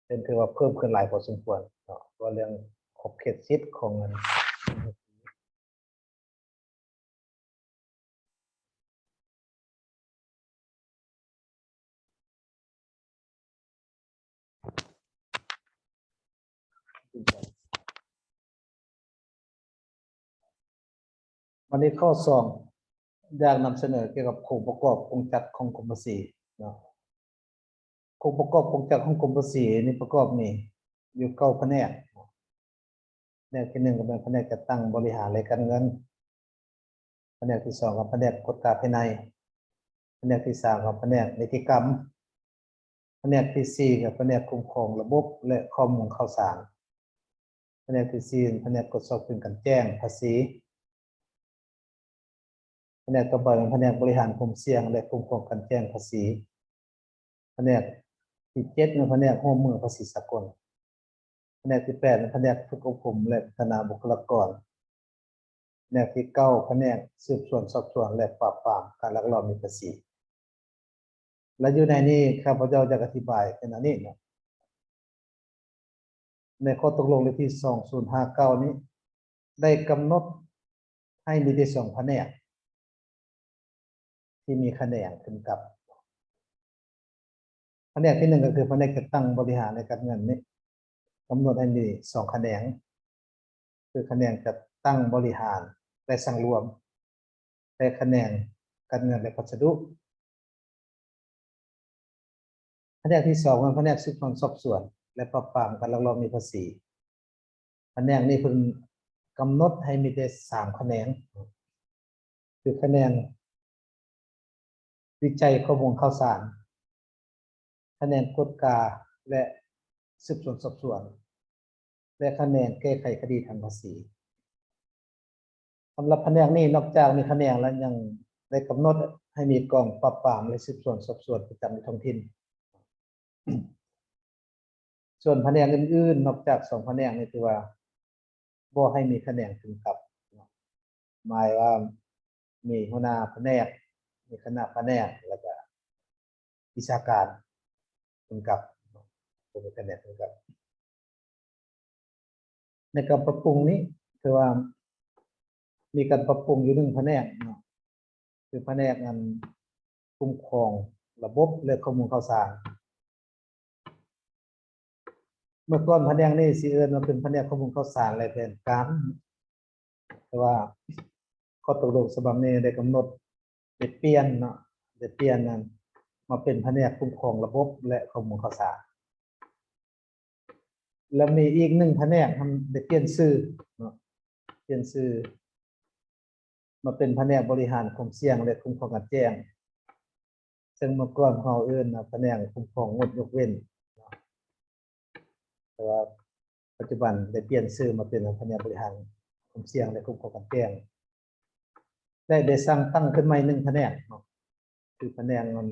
ເຊິ່ງຖືວ່າເພີ່ມຂຶ້ນຫຼາຍພໍສົມຄວນເນາະ ວ່າເລື່ອງຂອບເຂດສິດຂອງເງິນ. ບັດນີ້ຂໍ້ສອງ ຢາກນຳສະເໜີກ່ຽວກັບໂຄງປະກອບກົງຈັກຂອງກົມພາສີເນາະ. ໂຄງປະກອບກົງຈັກຂອງກົມພາສີນີ້ປະກອບມີຢູ່ເກົ້າພະແນກ. ພະແນກທີໜຶ່ງກໍແມ່ນພະແນກຈັດຕັ້ງບໍລິຫານ ແລະ ການເງິນ, ພະແນກທີສອງກໍພະແນກກວດກາພາຍໃນ, ະແນກທີສາມກໍພະແນກນິຕິກຳ, ພະແນກທີສີ່ກໍພະແນກຄຸ້ມຄອງລະບົບ ແລະ ຂໍ້ມູນຂ່າວສານ, ພະແນກທີສີ່ ພະແນກກວດສອບເຄື່ອງການແຈ້ງພາສີ, ພະແນກຕໍ່ໄປແມ່ນພະແນກບໍລິຫານຄວາມສ່ຽງ ແລະ ຄຸ້ມຄອງການແຈ້ງພາສີ, ພະແນກທີເຈັດແມ່ນພະແນກຮ່ວມມືພາສີສາກົນ, ພະແນກທີແປດແມ່ນພະແນກຝຶກອົບຮົມ ແລະ ພັດທະນາບຸກຄະລາກອນ, ພະແນກທີເກົ້າ ພະແນກສືບສວນສອບສວນ ແລະ ປາບປາມການລັກລອບໜີພາສີ. ແລະ ຢູ່ໃນນີ້ ຂ້າພະເຈົ້າຢາກອະທິບາຍເປັນອັນນີ້ເນາະ. ໃນຂໍ້ຕົກລົງເລກທີສອງສູນຫ້າເກົ້ານີ້ ໄດ້ກຳນົດໃຫ້ມີແຕ່ສອງພະແນກທີ່ມີຂະແໜງຂຶ້ນກັບ. ພະແນກທີໜຶ່ງກໍຄືພະແນກຈັດຕັ້ງບໍລິຫານ ແລະ ການເງິນນີ້ ກຳນົດໃຫ້ມີສອງຂະແໜງ ຄືຂະແໜງຈັດຕັ້ງບໍລິຫານ ແລະ ສັງລວມ ແລະ ຂະແໜງການເງິນ ແລະ ພັດສະດຸ. ພະແນກທີສອງແມ່ນພະແນກສືບສວນສອບສວນ ແລະ ປາບປາມການລັກລອບໜີພາສີ. ພະແນກນີ້ເພິ່ນກຳນົດໃຫ້ມີແຕ່ສາມຂະແໜງ ຄືຂະແໜງວິໄຈຂໍ້ມູນຂ່າວສານ, ຂະແໜງກວດກາ ແລະ ສືບສວນສອບສວນ ແລະ ຂະແໜງແກ້ໄຂຄະດີທາງພາສີ. ສຳລັບພະແນກນີ້ ນອກຈາກມີຂະແໜງແລ້ວ ຍັງໄດ້ກຳນົດໃຫ້ມີກອງປາບປາມ ແລະ ສືບສວນສອບສວນປະຈຳໃນທ້ອງຖິ່ນ. ສ່ວນພະແນກອື່ນໆ ນອກຈາກສອງພະແນກນີ້ ຖືວ່າບໍ່ໃຫ້ມີຂະແໜງກຶງກັບ ໝາຍວ່າມີຫົວໜ້າພະແນກ, ມີຄະນະພະແນກ ແລ້ວກະວິຊາການກຶງກັບ, ບໍ່ມີຂະແໜງກຶງກັບ. ໃນການປັບປຸງນີ້ ຖືວ່າມີການປັບປຸງຢູ່ໜຶ່ງພະແນກເນາະ, ຄືພະແນກອັນຄຸ້ມຄອງລະບົບ ແລະ ຂໍ້ມູນຂ່າວສານ. ເມື່ອກ່ອນພະແນກນີ້ຊິເອີ້ນວ່າເປັນພະແນກຂໍ້ມູນຂ່າວສານ ແລະ ແຜນການ, ແຕ່ວ່າຂໍ້ຕົກລົງສະບັບນີ້ໄດ້ກຳນົດ ໄດ້ປ່ຽນເນາະ, ໄດ້ປ່ຽນນັ້ນມາເປັນພະແນກຄຸ້ມຄອງລະບົບ ແລະ ຂໍ້ມູນຂ່າວສານ. ແລະ ມີອີກໜຶ່ງພະແນກ ໄດ້ປ່ຽນຊື່ເນາະ, ປ່ຽນຊື່ ມາເປັນພະແນກບໍລິຫານຄວາມສ່ຽງ ແລະ ຄຸ້ມຄອງການແຈ້ງ, ເຊິ່ງເມື່ອກ່ອນເຮົາເອີ້ນວ່າພະແນກຄຸ້ມຄອງງົດຍົກເວັ້ນເນາະ, ແຕ່ວ່າປັດຈຸບັນໄດ້ປ່ຽນຊື່ມາເປັນພະແນກບໍລິຫານຄວາມສ່ຽງ ແລະ ຄຸ້ມຄອງການແຈ້ງ, ແລະ ໄດ້ສ້າງຕັ້ງຂຶ້ນໃໝ່ໜຶ່ງພະແນກເນາະ, ຄືພະແນກ ອັນ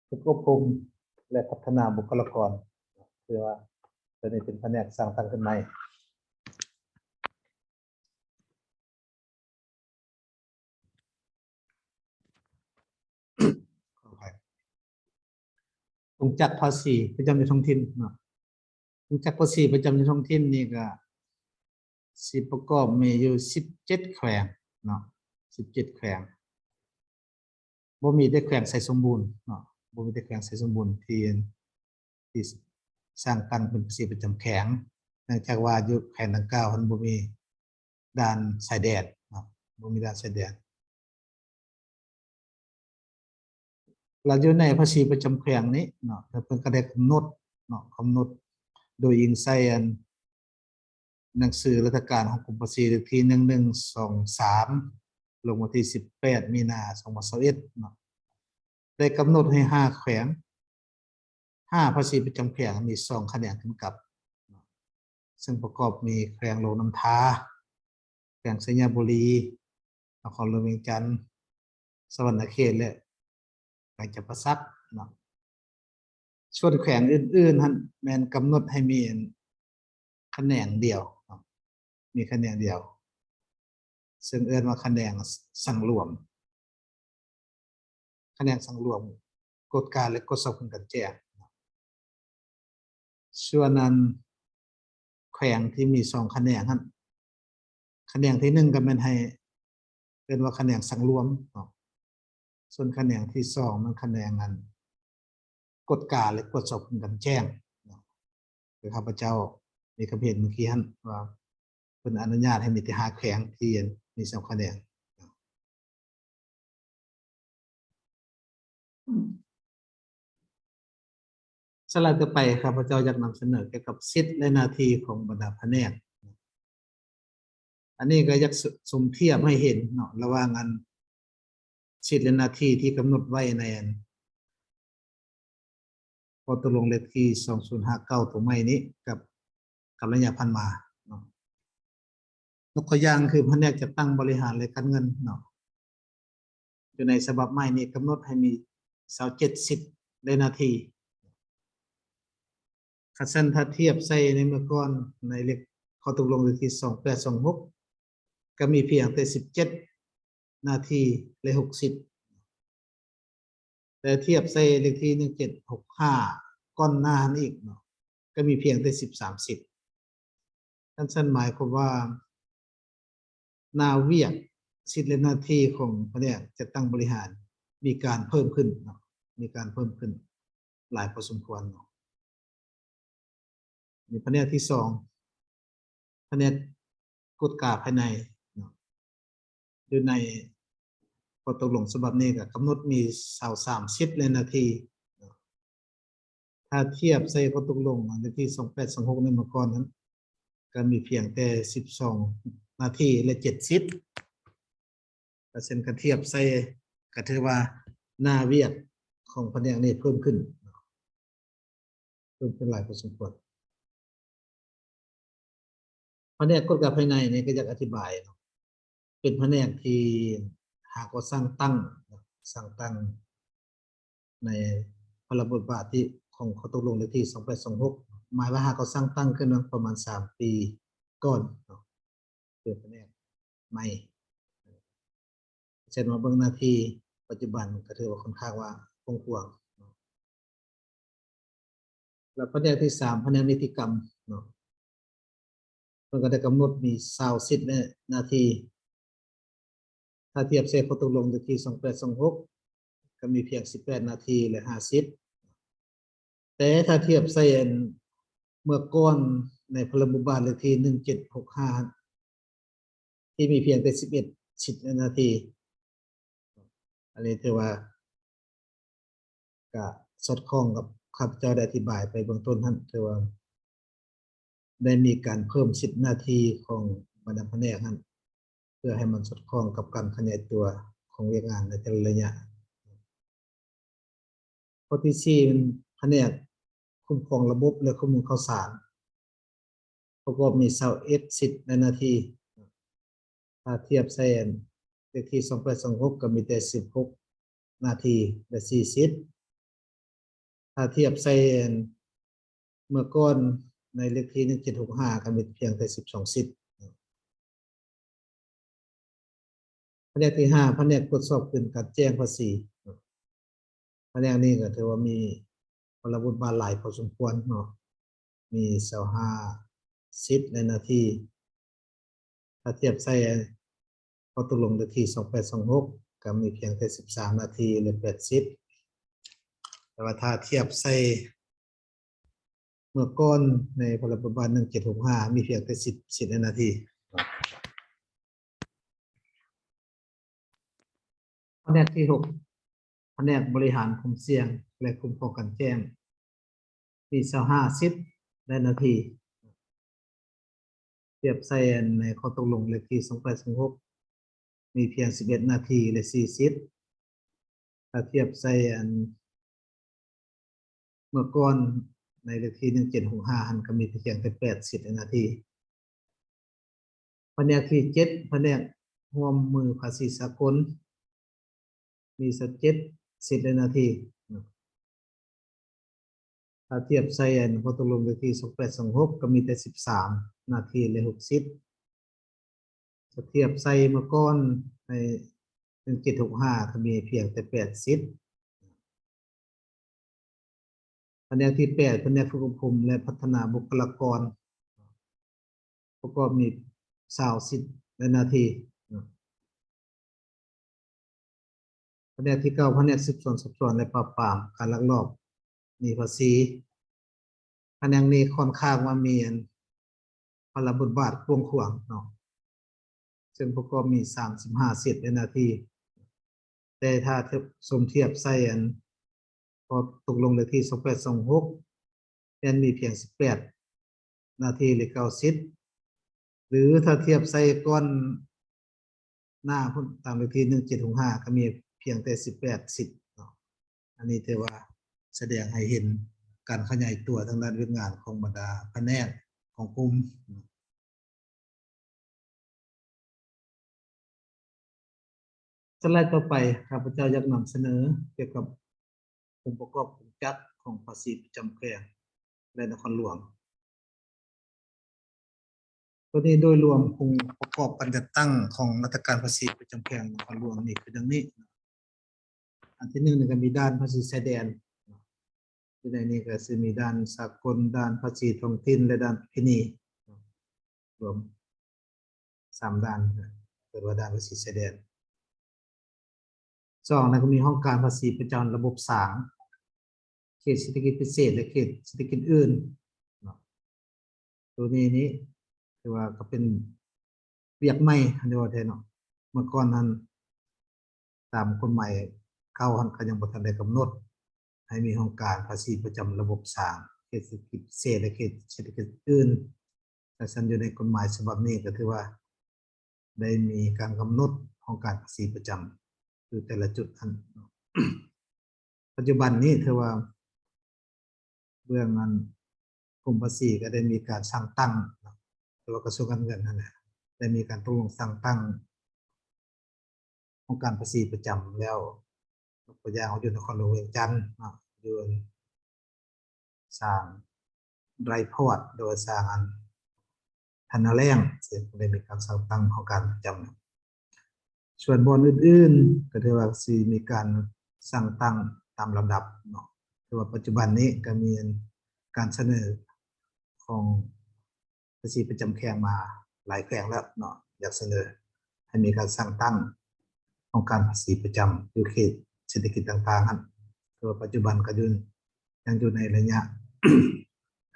ຝຶກອົບຮົມ ແລະ ພັດທະນາບຸກຄະລາກອນ, ຖືວ່າໂຕນີ້ເປັນພະແນກສ້າງຕັ້ງຂຶ້ນໃໝ່. ກົງຈັກພາສີປະຈຳຢູ່ທ້ອງຖິ່ນເນາະ, ກົງຈັກພາສີປະຈຳຢູ່ທ້ອງຖິ່ນນີ້ກະຊິປະກອບມີຢູ່ສິບເຈັດແຂວງເນາະ, ສິບເຈັດແຂວງ. ບໍ່ມີແຕ່ແຂວງໄຊສົມບູນເນາະ, ບໍ່ມີແຕ່ແຂວງໄຊສົມບູນທີ່ ທີ່ສ້າງຕັ້ງເປັນພາສີປະຈຳແຂວງ, ເນື່ອງຈາກວ່າຢູ່ແຂວງດັ່ງກ່າວຫັ້ນບໍ່ມີດ່ານຊາຍແດນເນາະ, ບໍ່ມີດ່ານຊາຍແດນ. ແລ້ວຢູ່ໃນພາສີປະຈຳແຂວງນີ້ເນາະ ເພິ່ນກໍໄດ້ກຳນົດເນາະ, ກຳນົດໂດຍອີງໃສ່ອັນ ໜັງສືລັດຖະການຂອງກົມພາສີເລກທີໜຶ່ງໜຶ່ງສອງສາມ ລົງວັນທີສິບແປດ ມີນາ ສອງພັນຊາວເອັດເນາະ, ໄດ້ກຳນົດໃຫ້ຫ້າແຂວງ, ຫ້າພາສີປະຈຳແຂວງ ມີສອງຂະແໜງຂຶ້ນກັບ, ເຊິ່ງປະກອບມີແຂວງຫຼວງນ້ຳທາ, ແຂວງໄຊຍະບູລີ, ນະຄອນຫຼວງວຽງຈັນ, ສະຫວັນນະເຂດ ແລະ ແຂວງຈຳປາສັກເນາະ. ສ່ວນແຂວງອື່ນໆຫັ້ນແມ່ນກຳນົດໃຫ້ມີຂະແໜງດຽວເນາະ, ມີຂະແໜງດຽວ ເຊິ່ງເອີ້ນວ່າຂະແໜງສັງລວມ, ຂະແໜງສັງລວມ ກວດກາ ແລະ ກວດສອບເຄື່ອງກັນແຈ້ງ. ສ່ວນອັນ ແຂວງທີ່ມີສອງຂະແໜງຫັ້ນ ຂະແໜງທີໜຶ່ງກໍແມ່ນໃຫ້ເອີ້ນວ່າຂະແໜງສັງລວມເນາະ, ສ່ວນຂະແໜງທີສອງແມ່ນຂະແໜງອັນກວດກາ ແລະ ກວດສອບເຄື່ອງກັນແຈ້ງເນາະ. ຄືຂ້າພະເຈົ້າມີຄຳເຫັນເມື່ອກີ້ຫັ້ນວ່າ ເພິ່ນອະນຸຍາດໃຫ້ມີແຕ່ຫ້າແຂວງທີ່ມີສອງຂະແໜງ. ສະໄລຕໍ່ໄປ ຂ້າພະເຈົ້າຢາກນຳສະເໜີກ່ຽວກັບສິດ ແລະ ໜ້າທີ່ຂອງບັນດາພະແນກ. ອັນນີ້ກໍຢາກສ- ສົມທຽບໃຫ້ເຫັນເນາະ ລະຫວ່າງອັນ ສິດ ແລະ ໜ້າທີ່ທີ່ກຳນົດໄວ້ໃນອັນ ຂໍ້ຕົກລົງເລກທີສອງສູນຫ້າເກົ້າຕົວໃໝ່ນີ້ ກັບ ກັບໄລຍະຜ່ານມາເນາະ. ຍົກຕົວຢ່າງຄືພະແນກຈັດຕັ້ງບໍລິຫານ ແລະ ການເງິນເນາະ, ຢູ່ໃນສະບັບໃໝ່ນີ້ກຳນົດໃຫ້ມີຊາວເຈັດສິດ ແລະ ໜ້າທີ່. ຄັນຊັ້ນ ຖ້າທຽບໃສ່ໃນເມື່ອກ່ອນ ໃນເລກ ຂໍ້ຕົກລົງເລກທີສອງແປດສອງຫົກ ກໍມີພຽງແຕ່ສິບເຈັດໜ້າທີ່ ແລະ ຫົກສິດ. ແຕ່ທຽບໃສ່ເລກທີໜຶ່ງເຈັດຫົກຫ້າ ກ່ອນໜ້າຫັ້ນອີກເນາະ ກໍມີພຽງແຕ່ສິບສາມສິດ. ຄັນຊັ້ນໝາຍຄວາມວ່າ ໜ້າວຽກ, ສິດ ແລະ ໜ້າທີ່ຂອງພະແນກຈັດຕັ້ງບໍລິຫານມີການເພີ່ມຂຶ້ນເນາະ, ມີການເພີ່ມຂຶ້ນຫຼາຍພໍສົມຄວນເນາະ. ໃນພະແນກທີສອງ ພະແນກກວດກາພາຍໃນເນາະ, ຢູ່ໃນຂໍ້ຕົກລົງສະບັບນີ້ກໍກຳນົດມີຊາວສາມສິດ ແລະ ໜ້າທີ່ເນາະ. ຖ້າທຽບໃສ່ຂໍ້ຕົກລົງເລກທີສອງແປດສອງຫົກໃນເມື່ອກ່ອນນັ້ນ ກໍມີພຽງແຕ່ສິບສອງໜ້າທີ່ ແລະ ເຈັດສິດ. ເປີເຊັນ ຄັນທຽບໃສ່ ກໍຖືວ່າໜ້າວຽກຂອງພະແນກນີ້ເພີ່ມຂຶ້ນ ເພີ່ມຂຶ້ນຫຼາຍພໍສົມຄວນ. ພະແນກກວດກາພາຍໃນນີ້ກໍຢາກອະທິບາຍເນາະ, ເປັນພະແນກທີ່ຫາກໍສ້າງຕັ້ງ, ສ້າງຕັ້ງໃນພາລະບົດບາດທີ່ ຂອງຂໍ້ຕົກລົງເລກທີສອງແປດສອງຫົກ ໝາຍວ່າຫາກໍສ້າງຕັ້ງຂຶ້ນມາປະມານສາມປີກ່ອນເນາະ. ເປັນພະແນກໃໝ່. ເຊັ່ນວ່າເບິ່ງໜ້າທີ່ປັດຈຸບັນກໍຖືວ່າຄ່ອນຂ້າງວ່າກວ້າງຂວາງເນາະ. ແລ້ວພະແນກທີສາມ ພະແນກນິຕິກຳເນາະ, ເພິ່ນກໍໄດ້ກຳນົດມີຊາວສິດ ແລະ ໜ້າທີ່. ຖ້າທຽບໃສ່ຂໍ້ຕົກລົງເລກທີສອງແປດສອງຫົກ ກໍມີພຽງສິບແປດໜ້າທີ່ ແລະ ຫ້າສິດ. ແຕ່ຖ້າທຽບໃສ່ອັນເມື່ອກ່ອນໃນພາລະບົດບາດເລກທີໜຶ່ງເຈັດຫົກຫ້າ ທີ່ມີພຽງແຕ່ສິບເອັດສິດ ແລະ ໜ້າທີ່, ອັນນີ້ຖືວ່າກະສອດຄ່ອງກັບຂ້າພະເຈົ້າໄດ້ອະທິບາຍໄປເບື້ອງຕົ້ນຫັ້ນ, ຖືວ່າ ໄດ້ມີການເພີ່ມສິດໜ້າທີ່ຂອງບັນດາພະແນກຫັ້ນ ເພື່ອໃຫ້ມັນສອດຄ່ອງກັບການຂະຫຍາຍຕົວຂອງວຽກງານໃນແຕ່ລະໄລຍະ. ຂໍ້ທີສີ່ ແມ່ນພະແນກຄຸ້ມຄອງລະບົບ ແລະ ຂໍ້ມູນຂ່າວສານ ປະກອບມີຊາວເອັດສິດ ແລະ ໜ້າທີ່. ຖ້າທຽບໃສ່ເລກທີສອງແປດສອງຫົກ ກໍມີແຕ່ສິບຫົກໜ້າທີ່ ແລະ ສີ່ສິດ. ຖ້າທຽບໃສ່ເມື່ອກ່ອນໃນເລກທີໜຶ່ງເຈັດຫົກຫ້າ ກໍມີພຽງແຕ່ສິບສອງສິດ. ພະແນກທີຫ້າ ພະແນກກວດສອບຄືນການແຈ້ງພາສີ. ພະແນກນີ້ກໍຖືວ່າມີພາລະບົດບາດຫຼາຍພໍສົມຄວນເນາະ, ມີຊາວຫ້າສິດ ແລະ ໜ້າທີ່. ຖ້າທຽບໃສ່ຂໍ້ຕົກລົງເລກທີສອງແປດສອງຫົກ ກໍມີພຽງແຕ່ສິບສາມໜ້າທີ່ ແລະ ແປດສິດ. ແຕ່ວ່າຖ້າທຽບໃສ່ເມື່ອກ່ອນໃນພາລະບົດບາດໜຶ່ງເຈັດຫົກຫ້າ ມີພຽງແຕ່ສິບສິດ ແລະ ໜ້າທີ່. ພະແນກທີຫົກ ພະແນກບໍລິຫານຄວາມສ່ຽງ ແລະ ຄຸ້ມຄອງການແຈ້ງ ມີຊາວຫ້າສິດ ແລະ ໜ້າທີ່. ທຽບໃສ່ອັນໃນຂໍ້ຕົກລົງເລກທີສອງແປດສອງຫົກ ມີພຽງສິບເອັດໜ້າທີ່ ແລະ ສີ່ສິດ. ຖ້າທຽບໃສ່ອັນເມື່ອກ່ອນໃນເລກທີໜຶ່ງເຈັດຫົກຫ້າຫັ້ນ ກໍມີພຽງແຕ່ແປດສິດ ແລະ ໜ້າທີ່. ພະແນກທີເຈັດ ພະແນກຮ່ວມມືພາສີສາກົນ ມີຊາວເຈັດສິດ ແລະ ໜ້າທີ່. ຖ້າທຽບໃສ່ອັນຂໍ້ຕົກລົງເລກທີສອງແປດສອງຫົກ ກໍມີແຕ່ສິບສາມໜ້າທີ່ ແລະ ຫົກສິດ. ຖ້າທຽບໃສ່ເມື່ອກ່ອນໃນໜຶ່ງເຈັດຫົກຫ້າ ກໍມີພຽງແຕ່ແປດສິດ. ພະແນກທີແປດ ພະແນກຝຶກອົບຮົມ ແລະ ພັດທະນາບຸກຄະລາກອນ ປະກອບມີຊາວສິດ ແລະ ໜ້າທີ່. ພະແນກທີເກົ້າ ພະແນກສືບສວນສອບສວນ ແລະ ປາບປາມການລັກລອບໜີພາສີ. ພະແນກນີ້ຄ່ອນຂ້າງວ່າມີອັນພາລະບົດບາດກວ້າງຂວາງເນາະ, ເຊິ່ງປະກອບມີສາມສິບຫ້າສິດ ແລະ ໜ້າທີ່. ແຕ່ຖ້າທຽບ ສົມທຽບໃສ່ອັນຂໍ້ຕົກລົງເລກທີສອງແປດສອງຫົກ ແມ່ນມີພຽງສິບແປດໜ້າທີ່ ຫຼື ເກົ້າສິດ. ຫຼື ຖ້າທຽບໃສ່ກ່ອນໜ້າພຸ້ນ ຕາມເລກທີໜຶ່ງເຈັດຫົກຫ້າ ກໍມີ ພຽງແຕ່ສິບແປດສິດເນາະ. ອັນນີ້ຖືວ່າສະແດງໃຫ້ເຫັນການຂະຫຍາຍຕົວທາງດ້ານວຽກງານຂອງບັນດາພະແນກຂອງກຸ່ມ. ສະໄລຕໍ່ໄປ ຂ້າພະເຈົ້າຢາກນຳສະເໜີກ່ຽວກັບອົງປະກອບໂຄງຈັກຂອງພາສີປະຈຳແຂວງ ແລະ ນະຄອນຫຼວງ. ໂຕນີ້ໂດຍລວມ ອົງປະກອບການຈັດຕັ້ງຂອງລັດຖະການພາສີປະຈຳແຂວງນະຄອນຫຼວງນີ້ຄືດັ່ງນີ້. ອັນທີໜຶ່ງນີ້ກໍມີດ່ານພາສີຊາຍແດນ, ຢູ່ໃນນີ້ກໍຊິມີດ່ານສາກົນ, ດ່ານພາສີທ້ອງຖິ່ນ ແລະ ດ່ານປະເພນີ, ລວມສາມດ່ານ ເອີ້ນວ່າດ່ານພາສີຊາຍແດນ. ສອງນັ້ນກໍມີຫ້ອງການພາສີປະຈຳລະບົບສາງ ເຂດເສດຖະກິດພິເສດ ແລະ ເຂດເສດຖະກິດອື່ນເນາະ. ໂຕນີ້ນີ້ຖືວ່າກໍເປັນວຽກໃໝ່ ຄັນຈະເວົ້າແທ້ເນາະ. ເມື່ອກ່ອນຫັ້ນ ຕາມກົດໝາຍເກົ່າຫັ້ນ ກໍຍັງບໍ່ທັນໄດ້ກຳນົດໃຫ້ມີຫ້ອງການພາສີປະຈຳລະບົບສາງ ເຂດເສດຖະກິດພິເສດ ແລະ ເຂດເສດຖະກິດອື່ນ. ແຕ່ຊັ້ນຢູ່ໃນກົດໝາຍສະບັບນີ້ ກໍຖືວ່າໄດ້ມີການກຳນົດຫ້ອງການພາສີປະຈຳຢູ່ແຕ່ລະຈຸດຫັ້ນ. ປັດຈຸບັນນີ້ຖືວ່າເບື້ອງອັນ ກົມພາສີກໍໄດ້ມີການສ້າງຕັ້ງ ຫຼືວ່າກະຊວງການເງິນຫັ້ນແຫຼະ ໄດ້ມີການຕົກລົງສ້າງຕັ້ງຫ້ອງການພາສີປະຈຳແລ້ວ. ຍົກຕົວຢ່າງວ່າຢູ່ນະຄອນຫຼວງວຽງຈັນເນາະ ຢູ່ອັນ ສ້າງໄດພອດ ຫຼືວ່າສ້າງອັນ ທ່ານາແລ້ງ ເຊິ່ງໄດ້ມີການສ້າງຕັ້ງຫ້ອງການປະຈຳ. ສ່ວນບ່ອນອື່ນໆ ກໍຖືວ່າຊິມີການສ້າງຕັ້ງຕາມລຳດັບເນາະ. ຖືວ່າປັດຈຸບັນນີ້ກໍມີການສະເໜີຂອງພາສີປະຈຳແຂວງມາຫຼາຍແຂວງແລ້ວເນາະ, ຢາກສະເໜີໃຫ້ມີການສ້າງຕັ້ງຫ້ອງການພາສີປະຈຳຢູ່ເຂດເສດຖະກິດຕ່າງໆຫັ້ນ. ແຕ່ວ່າປັດຈຸບັນກໍຢູ່ ຍັງຢູ່ໃນໄລຍະ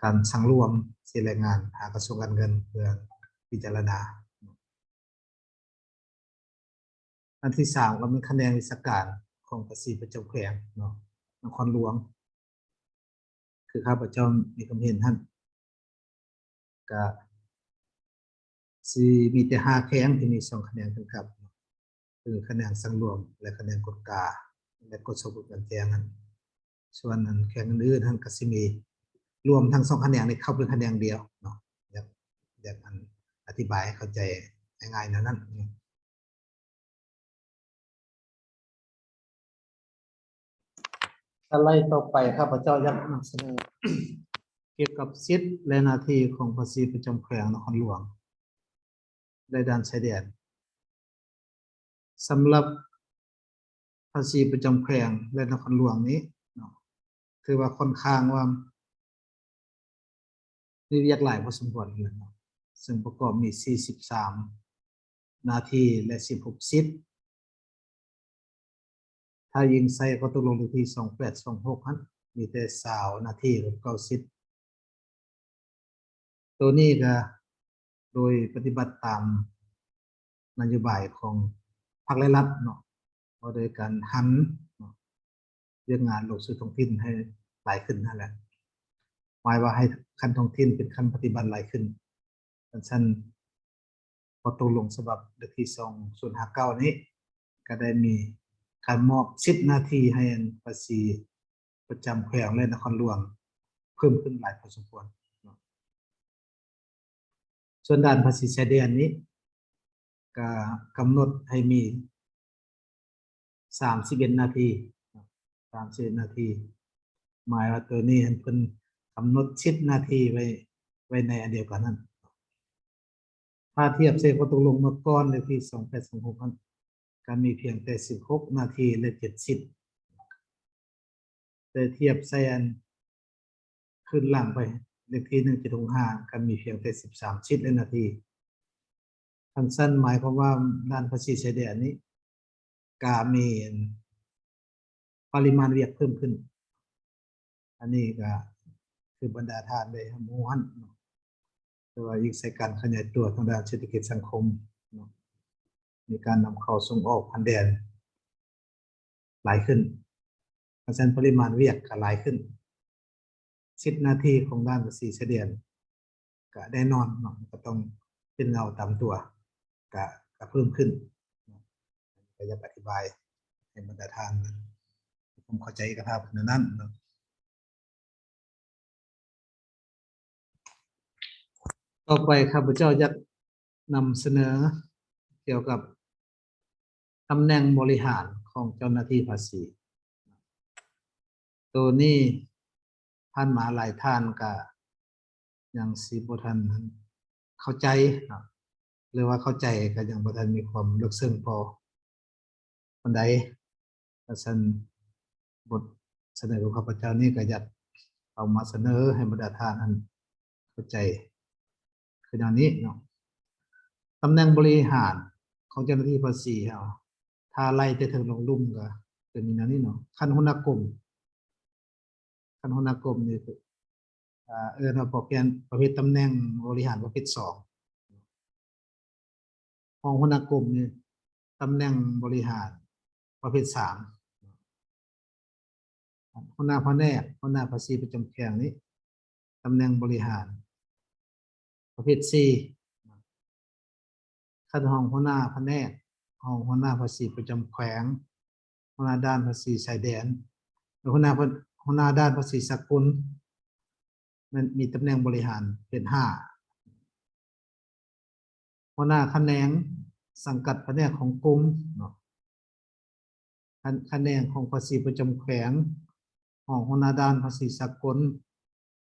ການສັ່ງລວມ ເສຍລາຍງານຫາກະຊວງການເງິນເພື່ອພິຈາລະນາ. ອັນທີສາມກໍແມ່ນຂະແໜງວິຊາການຂອງພາສີປະຈຳແຂວງເນາະ ນະຄອນຫຼວງ ຄືຂ້າພະເຈົ້າມີຄວາມເຫັນຫັ້ນ ກະຊິມີແຕ່ຫ້າແຂວງທີ່ມີສອງຂະແໜງກຳກັບ ຄືຂະແໜງສັ່ງລວມ ແລະ ຂະແໜງກວດກາ ແລະ ກວດສອບການແຈ້ງຫັ້ນ. ສ່ວນອັນແຂວງອື່ນໆຫັ້ນກໍຊິມີ ລວມທັງສອງຂະແໜງນີ້ເຂົ້າເປັນຂະແໜງດຽວເນາະ. ຢາກ ຢາກອັນອະທິບາຍໃຫ້ເຂົ້າໃຈງ່າຍໆແນວນັ້ນ. ສະໄລຕໍ່ໄປ ຂ້າພະເຈົ້າຢາກນຳສະເໜີກ່ຽວກັບສິດ ແລະ ໜ້າທີ່ຂອງພາສີປະຈຳແຂວງນະຄອນຫຼວງ ແລະ ດ່ານຊາຍແດນ. ສຳລັບພາສີປະຈຳແຂວງ ແລະ ນະຄອນຫຼວງນີ້ເນາະ ຖືວ່າຂ້ອນຂ້າງວ່າ ມີວຽກຫຼາຍພໍສົມຄວນເນາະ, ເຊິ່ງປະກອບມີສີ່ສິບສາມໜ້າທີ່ ແລະ ສິບຫົກສິດ. ຖ້າອີງໃສ່ຂໍ້ຕົກລົງເລກທີສອງແປດສອງຫົກຫັ້ນ ມີແຕ່ຊາວໜ້າທີ່ກັບເກົ້າສິດ. ໂຕນີ້ກະໂດຍປະຕິບັດຕາມນະໂຍບາຍຂອງພັກ ແລະ ລັດເນາະ, ວ່າໂດຍການຫັນເນາະ ວຽກງານລົງສູ່ທ້ອງຖິ່ນໃຫ້ຫຼາຍຂຶ້ນຫັ້ນແຫຼະ, ໝາຍວ່າໃຫ້ຂັ້ນທ້ອງຖິ່ນເປັນຂັ້ນປະຕິບັດຫຼາຍຂຶ້ນ. ຄັນຊັ້ນ ຂໍ້ຕົກລົງສະບັບເລກທີສອງສູນຫ້າເກົ້ານີ້ ກໍໄດ້ມີການມອບສິດໜ້າທີ່ໃຫ້ອັນພາສີປະຈຳແຂວງ ແລະ ນະຄອນຫຼວງ ເພີ່ມຂຶ້ນຫຼາຍພໍສົມຄວນເນາະ. ສ່ວນດ່ານພາສີຊາຍແດນນີ້ ກະກຳນົດໃຫ້ມີສາມສິບເອັດໜ້າທີ່, ສາມສິບເອັດໜ້າທີ່ ໝາຍວ່າໂຕນີ້ຫັ້ນເພິ່ນກຳນົດສິດໜ້າທີ່ໄວ້ ໄວ້ໃນອັນດຽວກັນນັ້ນ. ຖ້າທຽບໃສ່ຂໍ້ຕົກລົງເມື່ອກ່ອນເລກທີສອງແປດສອງຫົກຫັ້ນ ກະມີພຽງແຕ່ສິບຫົກໜ້າທີ່ ແລະ ເຈັດສິດ. ແຕ່ທຽບໃສ່ອັນຄືນຫຼັງໄປ ເລກທີໜຶ່ງເຈັດຫົກຫ້າ ກໍມີພຽງແຕ່ສິບສາມສິດ ແລະ ໜ້າທີ່. ຄັນຊັ້ນໝາຍຄວາມວ່າດ່ານພາສີຊາຍແດນນີ້ ກະມີປະລິມານວຽກເພີ່ມຂຶ້ນ. ອັນນີ້ກະຄືບັນດາທ່ານໄດ້ຮັບຮູ້ຫັ້ນເນາະ. ແຕ່ວ່າອີງໃສ່ການຂະຫຍາຍຕົວທາງດ້ານເສດຖະກິດສັງຄົມເນາະ ມີການນຳເຂົ້າສົ່ງອອກຜ່ານແດນຫຼາຍຂຶ້ນ, ເພາະສະນັ້ນປະລິມານວຽກກໍຫຼາຍຂຶ້ນ, ສິດໜ້າທີ່ຂອງດ່ານພາສີຊາຍແດນກໍແນ່ນອນເນາະ ມັນກໍຕ້ອງເປັນເງົາຕາມຕົວ ກະ ກະເພີ່ມຂຶ້ນເນາະ. ກໍຢາກອະທິບາຍ ໃຫ້ບັນດາທ່ານມີຄວາມເຂົ້າໃຈເອກະພາບແນວນັ້ນເນາະ. ຕໍ່ໄປຂ້າພະເຈົ້າຢາກນຳສະເໜີກ່ຽວກັບຕຳແໜ່ງບໍລິຫານຂອງເຈົ້າໜ້າທີ່ພາສີ. ໂຕນີ້ຜ່ານມາຫຼາຍທ່ານກະຍັງຊິບໍ່ທັນເຂົ້າໃຈເນາະ ຫຼືວ່າເຂົ້າໃຈກະຍັງບໍ່ທັນມີຄວາມເລິກເຊິ່ງພໍປານໃດ. ກະຊັ້ນ ບົດສະເໜີຂອງຂ້າພະເຈົ້ານີ້ກະຢາກເອົາມາສະເໜີໃຫ້ບັນດາທ່ານຫັ້ນເຂົ້າໃຈ ຄືແນວນີ້ເນາະ. ຕຳແໜ່ງບໍລິຫານຂອງເຈົ້າໜ້າທີ່ພາສີເຮົາ ຖ້າໄລ່ແຕ່ເທິງລົງລຸ່ມກະຈະມີແນວນີ້ເນາະ. ຂັ້ນຫົວໜ້າກົມ ຂັ້ນຫົວໜ້າກົມນີ້ຄື ອ່າ ເອີ້ນວ່າປະເພດ ປະເພດຕຳແໜ່ງບໍລິຫານປະເພດສອງ. ຮອງຫົວໜ້າກົມນີ້ ຕຳແໜ່ງບໍລິຫານປະເພດສາມ. ຫົວໜ້າພະແນກ ຫົວໜ້າພາສີປະຈຳແຂວງນີ້ ຕຳແໜ່ງບໍລິຫານປະເພດສີ່. ຂັ້ນຮອງຫົວໜ້າພະແນກ ຮອງຫົວໜ້າພາສີປະຈຳແຂວງ ຫົວໜ້າດ່ານພາສີຊາຍແດນ ແລະ ຫົວໜ້າ ຫົວໜ້າດ່ານພາສີສາກົນ ແມ່ນມີຕຳແໜ່ງບໍລິຫານເປັນຫ້າ. ຫົວໜ້າຂະແໜງ ສັງກັດພະແນກຂອງກົມເນາະ ຂະ ຂະແໜງຂອງພາສີປະຈຳແຂວງ, ຮອງຫົວໜ້າດ່ານພາສີສາກົນ,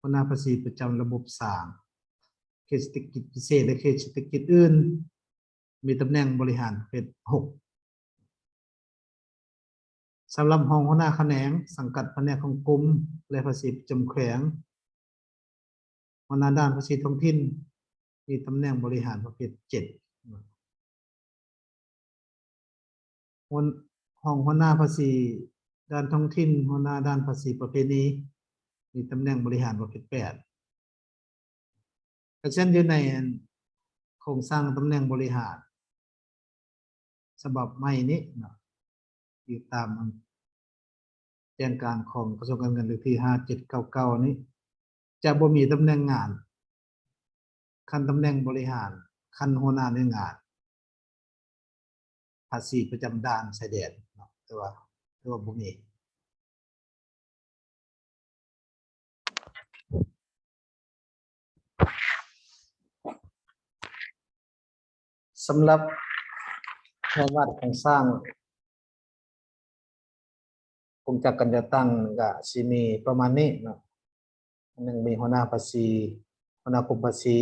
ຫົວໜ້າພາສີປະຈຳລະບົບສ້າງ, ເຂດເສດຖະກິດພິເສດ ແລະ ເຂດເສດຖະກິດອື່ນ ມີຕຳແໜ່ງບໍລິຫານເປັນຫົກ. ສຳລັບຮອງຫົວໜ້າຂະແໜງ ສັງກັດພະແນກຂອງກົມ ແລະ ພາສີປະຈຳແຂວງ, ຫົວໜ້າດ່ານພາສີທ້ອງຖິ່ນ ມີຕຳແໜ່ງບໍລິຫານປະເພດເຈັດ. ຫົວ ຮອງຫົວໜ້າພາສີດ່ານທ້ອງຖິ່ນ, ຫົວໜ້າດ່ານພາສີປະເພນີ ມີຕຳແໜ່ງບໍລິຫານປະເພດແປດ. ກະເຊັ່ນຢູ່ໃນອັນໂຄງສ້າງຕຳແໜ່ງບໍລິຫານສະບັບໃໝ່ນີ້ເນາະ ອີງຕາມແຈ້ງການຂອງກະຊວງການເງິນເລກທີຫ້າເຈັດເກົ້າເກົ້ານີ້ ຈະບໍ່ມີຕຳແໜ່ງງານ ຂັ້ນຕຳແໜ່ງບໍລິຫານ ຂັ້ນຫົວໜ້າໜ່ວຍງານ ພາສີປະຈຳດ່ານຊາຍແດນເນາະ ແຕ່ວ່າ ແຕ່ວ່າບໍ່ມີ. ສຳລັບແຜນວາດໂຄງສ້າງ ກົງຈັກການຈັດຕັ້ງກະຊິມີປະມານນີ້ເນາະ. ອັນໜຶ່ງມີຫົວໜ້າພາສີ, ຫົວໜ້າກົມພາສີ,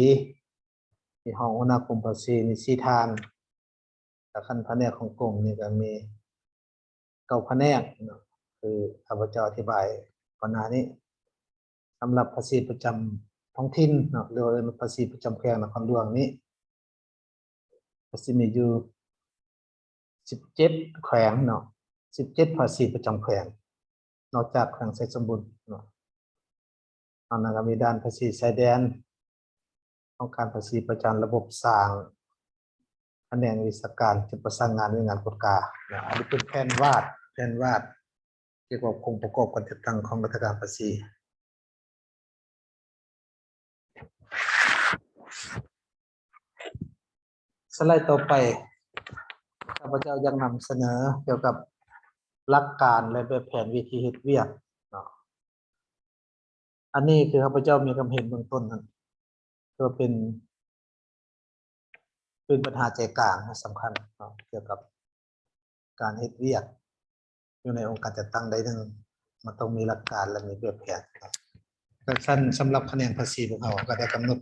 ມີຮອງຫົວໜ້າກົມພາສີ ມີສີ່ທ່ານ. ແລະ ຂັ້ນພະແນກຂອງກົມນີ້ກະມີເກົ້າພະແນກເນາະ ຄືຂ້າພະເຈົ້າອະທິບາຍກ່ອນໜ້ານີ້. ສຳລັບພາສີປະຈຳທ້ອງຖິ່ນເນາະ ຫຼືວ່າເອີ້ນວ່າພາສີປະຈຳແຂວງນະຄອນຫຼວງນີ້ ກະຊິມີຢູ່ສິບເຈັດແຂວງເນາະ ສິບເຈັດພາສີປະຈຳແຂວງ ນອກຈາກແຂວງໄຊສົມບູນເນາະ. ນອກນັ້ນກະມີດ່ານພາສີຊາຍແດນ, ຫ້ອງການພາສີປະຈຳລະບົບສ້າງ, ຂະແໜງວິຊາການຈັດປະສານງານໜ່ວຍງານກວດກາເນາະ. ອັນນີ້ເປັນແຜນວາດ, ແຜນວາດກ່ຽວກັບໂຄງປະກອບການຈັດຕັ້ງຂອງລັດຖະການພາສີ. ສະໄລຕໍ່ໄປ ຂ້າພະເຈົ້າຢາກນຳສະເໜີກ່ຽວກັບຫຼັກການ ແລະ ແບບແຜນວິທີເຮັດວຽກເນາະ. ອັນນີ້ຄືຂ້າພະເຈົ້າມີຄວາມເຫັນເບື້ອງຕົ້ນນັ້ນ ຖືວ່າເປັນ ເປັນບັນຫາໃຈກາງສຳຄັນເນາະ ກ່ຽວກັບການເຮັດວຽກຢູ່ໃນອົງການຈັດຕັ້ງໃດໜຶ່ງ ມັນຕ້ອງມີຫຼັກການ ແລະ ມີແບບແຜນເນາະ. ກະຊັ້ນສຳລັບຂະແໜງພາສີພວກເຮົາກະໄດ້ກຳນົດ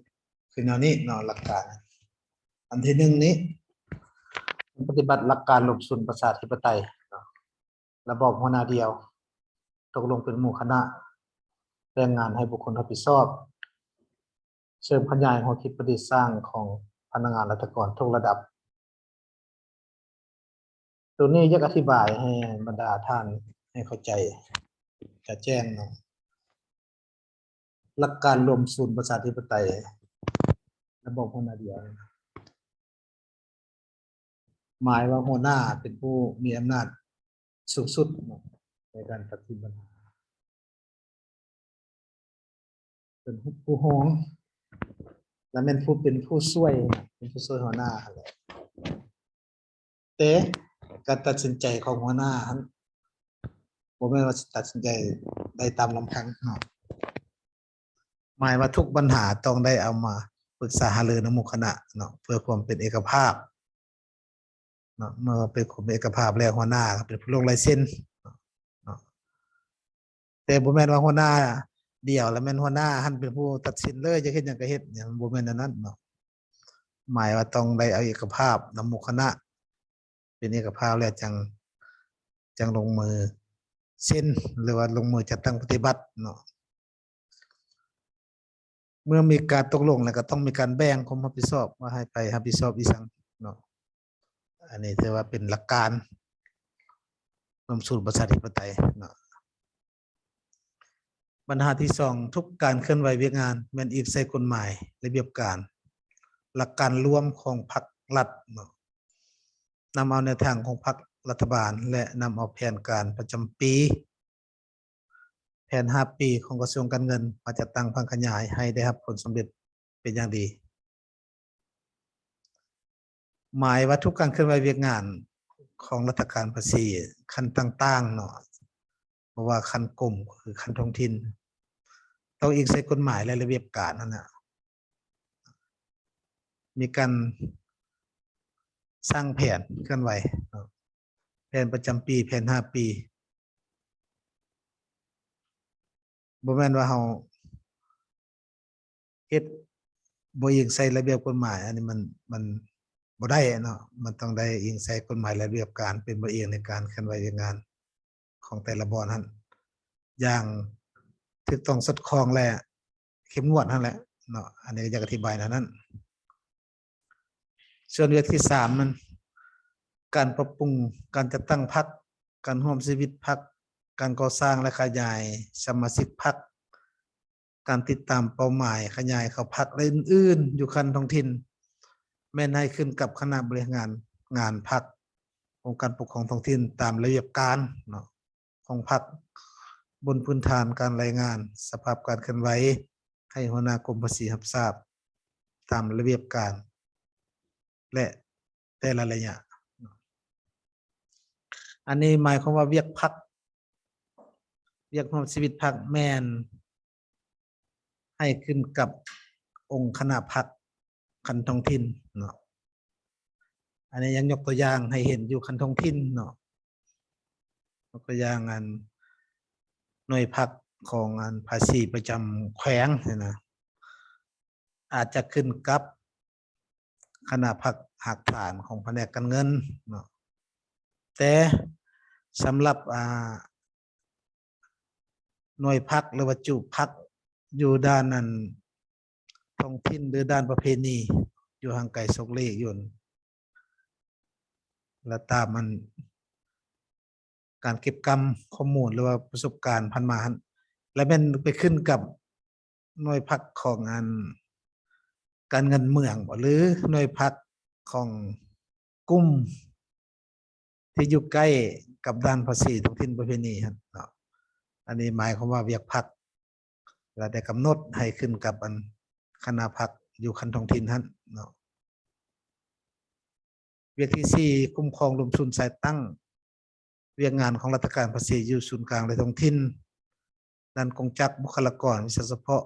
ຄືແນວນີ້ເນາະ ຫຼັກການ. ອັນທີໜຶ່ງນີ້ ປະຕິບັດຫຼັກການລວມສູນປະຊາທິປະໄຕເນາະ. ລະບອບຫົວໜ້າດຽວ, ຕົກລົງເປັນໝູ່ຄະນະ, ແບ່ງງານໃຫ້ບຸກຄົນຮັບຜິດຊອບ, ເສີມຂະຫຍາຍຫົວຄິດປະດິດສ້າງຂອງພະນັກງານລັດຖະກອນທຸກລະດັບ. ໂຕນີ້ຢາກອະທິບາຍໃຫ້ບັນດາທ່ານໃຫ້ເຂົ້າໃຈຈະແຈ້ງເນາະ. ຫຼັກການລວມສູນປະຊາທິປະໄຕ ລະບອບຫົວໜ້າດຽວ ໝາຍວ່າຫົວໜ້າເປັນຜູ້ມີອຳນາດສູງສຸດເນາະ ໃນການຕັດສິນບັນຫາ ເປັນຜູ້ຮອງ ແລະ ແມ່ນຜູ້ເປັນຜູ້ຊ່ວຍ ເປັນຜູ້ຊ່ວຍຫົວໜ້າຫັ້ນແຫຼະ. ແຕ່ ການຕັດສິນໃຈຂອງຫົວໜ້າຫັ້ນ ບໍ່ແມ່ນວ່າຊິຕັດສິນໃຈໄດ້ຕາມລຳພັງເນາະ. ໝາຍວ່າທຸກບັນຫາຕ້ອງໄດ້ເອົາມາປຶກສາຫາລືນຳໝູ່ຄະນະເນາະ ເພື່ອຄວາມເປັນເອກະພາບເນາະ. ເມື່ອເປັນຄວາມເປັນເອກະພາບແລ້ວ ຫົວໜ້າກໍເປັນຜູ້ລົງລາຍເຊັນເນາະ. ແຕ່ບໍ່ແມ່ນວ່າຫົວໜ້າດຽວ ແລ້ວແມ່ນຫົວໜ້າຫັ້ນເປັນຜູ້ຕັດສິນເລີຍ ຈະເຮັດຫຍັງກໍເຮັດ ຫຍັງ ບໍ່ແມ່ນແນວນັ້ນເນາະ. ໝາຍວ່າຕ້ອງໄດ້ເອົາເອກະພາບນຳໝູ່ຄະນະ ເປັນເອກະພາບແລ້ວຈັ່ງ ຈັ່ງລົງມືເຊັນ ຫຼືວ່າລົງມືຈັດຕັ້ງປະຕິບັດເນາະ. ເມື່ອມີການຕົກລົງແລ້ວກໍຕ້ອງມີການແບ່ງຄວາມຮັບຜິດຊອບ ວ່າໃຫ້ໃຜຮັບຜິດຊອບອີ່ຫຍັງເນາະ. ອັນນີ້ຖືວ່າເປັນຫຼັກການນຳສູນປະຊາທິປະໄຕເນາະ. ບັນຫາທີສອງ ທຸກການເຄື່ອນໄຫວວຽກງານແມ່ນອີງໃສ່ກົດໝາຍ, ລະບຽບການ, ຫຼັກການລວມຂອງພັກລັດເນາະ, ນຳເອົາແນວທາງຂອງພັກລັດຖະບານ ແລະ ນຳເອົາແຜນການປະຈຳປີ, ແຜນຫ້າປີຂອງກະຊວງການເງິນມາຈັດຕັ້ງຜັນຂະຫຍາຍໃຫ້ໄດ້ຮັບຜົນສຳເລັດເປັນຢ່າງດີ. ໝາຍວ່າທຸກການເຄື່ອນໄຫວວຽກງານຂອງລັດຖະການພາສີຂັ້ນຕ່າງໆເນາະ, ບໍ່ວ່າຂັ້ນກົມ ຄືຂັ້ນທ້ອງຖິ່ນ ຕ້ອງອີງໃສ່ກົດໝາຍ ແລະ ລະບຽບການຫັ້ນນະ, ມີການສ້າງແຜນເຄື່ອນໄຫວເນາະ, ແຜນປະຈຳປີ, ແຜນຫ້າປີ. ບໍ່ແມ່ນວ່າເຮົາເຮັດບໍ່ອີງໃສ່ລະບຽບກົດໝາຍ, ອັນນີ້ມັນ ມັນບໍ່ໄດ້ເນາະ, ມັນຕ້ອງໄດ້ອີງໃສ່ກົດໝາຍລະບຽບການເປັນບ່ອນອີງໃນການເຄື່ອນໄຫວວຽກງານຂອງແຕ່ລະບ່ອນຫັ້ນ ຢ່າງຖືກຕ້ອງສອດຄ່ອງ ແລະ ເຂັ້ມງວດຫັ້ນແຫຼະເນາະ. ອັນນີ້ກໍຢາກອະທິບາຍແນວນັ້ນ. ສ່ວນວຽກທີສາມ ມັນການປັບປຸງການຈັດຕັ້ງພັກ, ການຮ່ວມຊີວິດພັກ, ການກໍ່ສ້າງ ແລະ ຂະຫຍາຍສະມາຊິກພັກ, ການຕິດຕາມເປົ້າໝາຍຂະຫຍາຍເຂົ້າພັກ ແລະ ອື່ນໆ ຢູ່ຂັ້ນທ້ອງຖິ່ນ ແມ່ນໃຫ້ຂຶ້ນກັບຄະນະບໍລິຫານງານພັກ, ອົງການປົກຄອງທ້ອງຖິ່ນ ຕາມລະບຽບການເນາະ ຂອງພັກ ບົນພື້ນຖານການລາຍງານສະພາບການເຄື່ອນໄຫວໃຫ້ຫົວໜ້າກົມພາສີຮັບຊາບຕາມລະບຽບການ ແລະ ແຕ່ລະໄລຍະ. ອັນນີ້ໝາຍຄວາມວ່າວຽກພັກ, ວຽກຮ່ວມຊີວິດພັກແມ່ນໃຫ້ຂຶ້ນກັບອົງຄະນະພັກຂັ້ນທ້ອງຖິ່ນເນາະ. ອັນນີ້ຍັງຍົກຕົວຢ່າງໃຫ້ເຫັນຢູ່ຂັ້ນທ້ອງຖິ່ນເນາະ, ຍົກຕົວຢ່າງອັນໜ່ວຍພັກຂອງອັນພາສີປະຈຳແຂວງຫັ້ນນະ ອາດຈະຂຶ້ນກັບຄະນະພັກຮາກຖານຂອງພະແນກການເງິນເນາະ. ແຕ່ສຳລັບ ອ່າ ໜ່ວຍພັກ ຫຼືວ່າຈຸພັກຢູ່ດ້ານນັ້ນ ທ້ອງຖິ່ນ ຫຼື ດ້ານປະເພນີ ຢູ່ຫ່າງໄກໂສກຫຼີກຢູ່ ແລະ ຕາມອັນ ການເກັບກຳຂໍ້ມູນ ຫຼືວ່າປະສົບການຜ່ານມາຫັ້ນ ແລະ ແມ່ນໄປຂຶ້ນກັບໜ່ວຍພັກຂອງອັນການເງິນເມືອງບໍ ຫຼື ໜ່ວຍພັກຂອງກຸ່ມ ທີ່ຢູ່ໃກ້ກັບດ້ານພາສີທ້ອງຖິ່ນປະເພນີຫັ້ນເນາະ. ອັນນີ້ໝາຍຄວາມວ່າວຽກພັກ ແລະ ໄດ້ກຳນົດໃຫ້ຂຶ້ນກັບອັນຄະນະພັກຢູ່ຂັ້ນທ້ອງຖິ່ນຫັ້ນເນາະ. ວຽກທີສີ່ ຄຸ້ມຄອງລວມສູນສາຍຕັ້ງວຽກງານຂອງລັດຖະການພາສີຢູ່ສູນກາງ ແລະ ທ້ອງຖິ່ນ. ດ້ານກົງຈັກ, ບຸກຄະລາກອນ, ວິຊາສະເພາະ,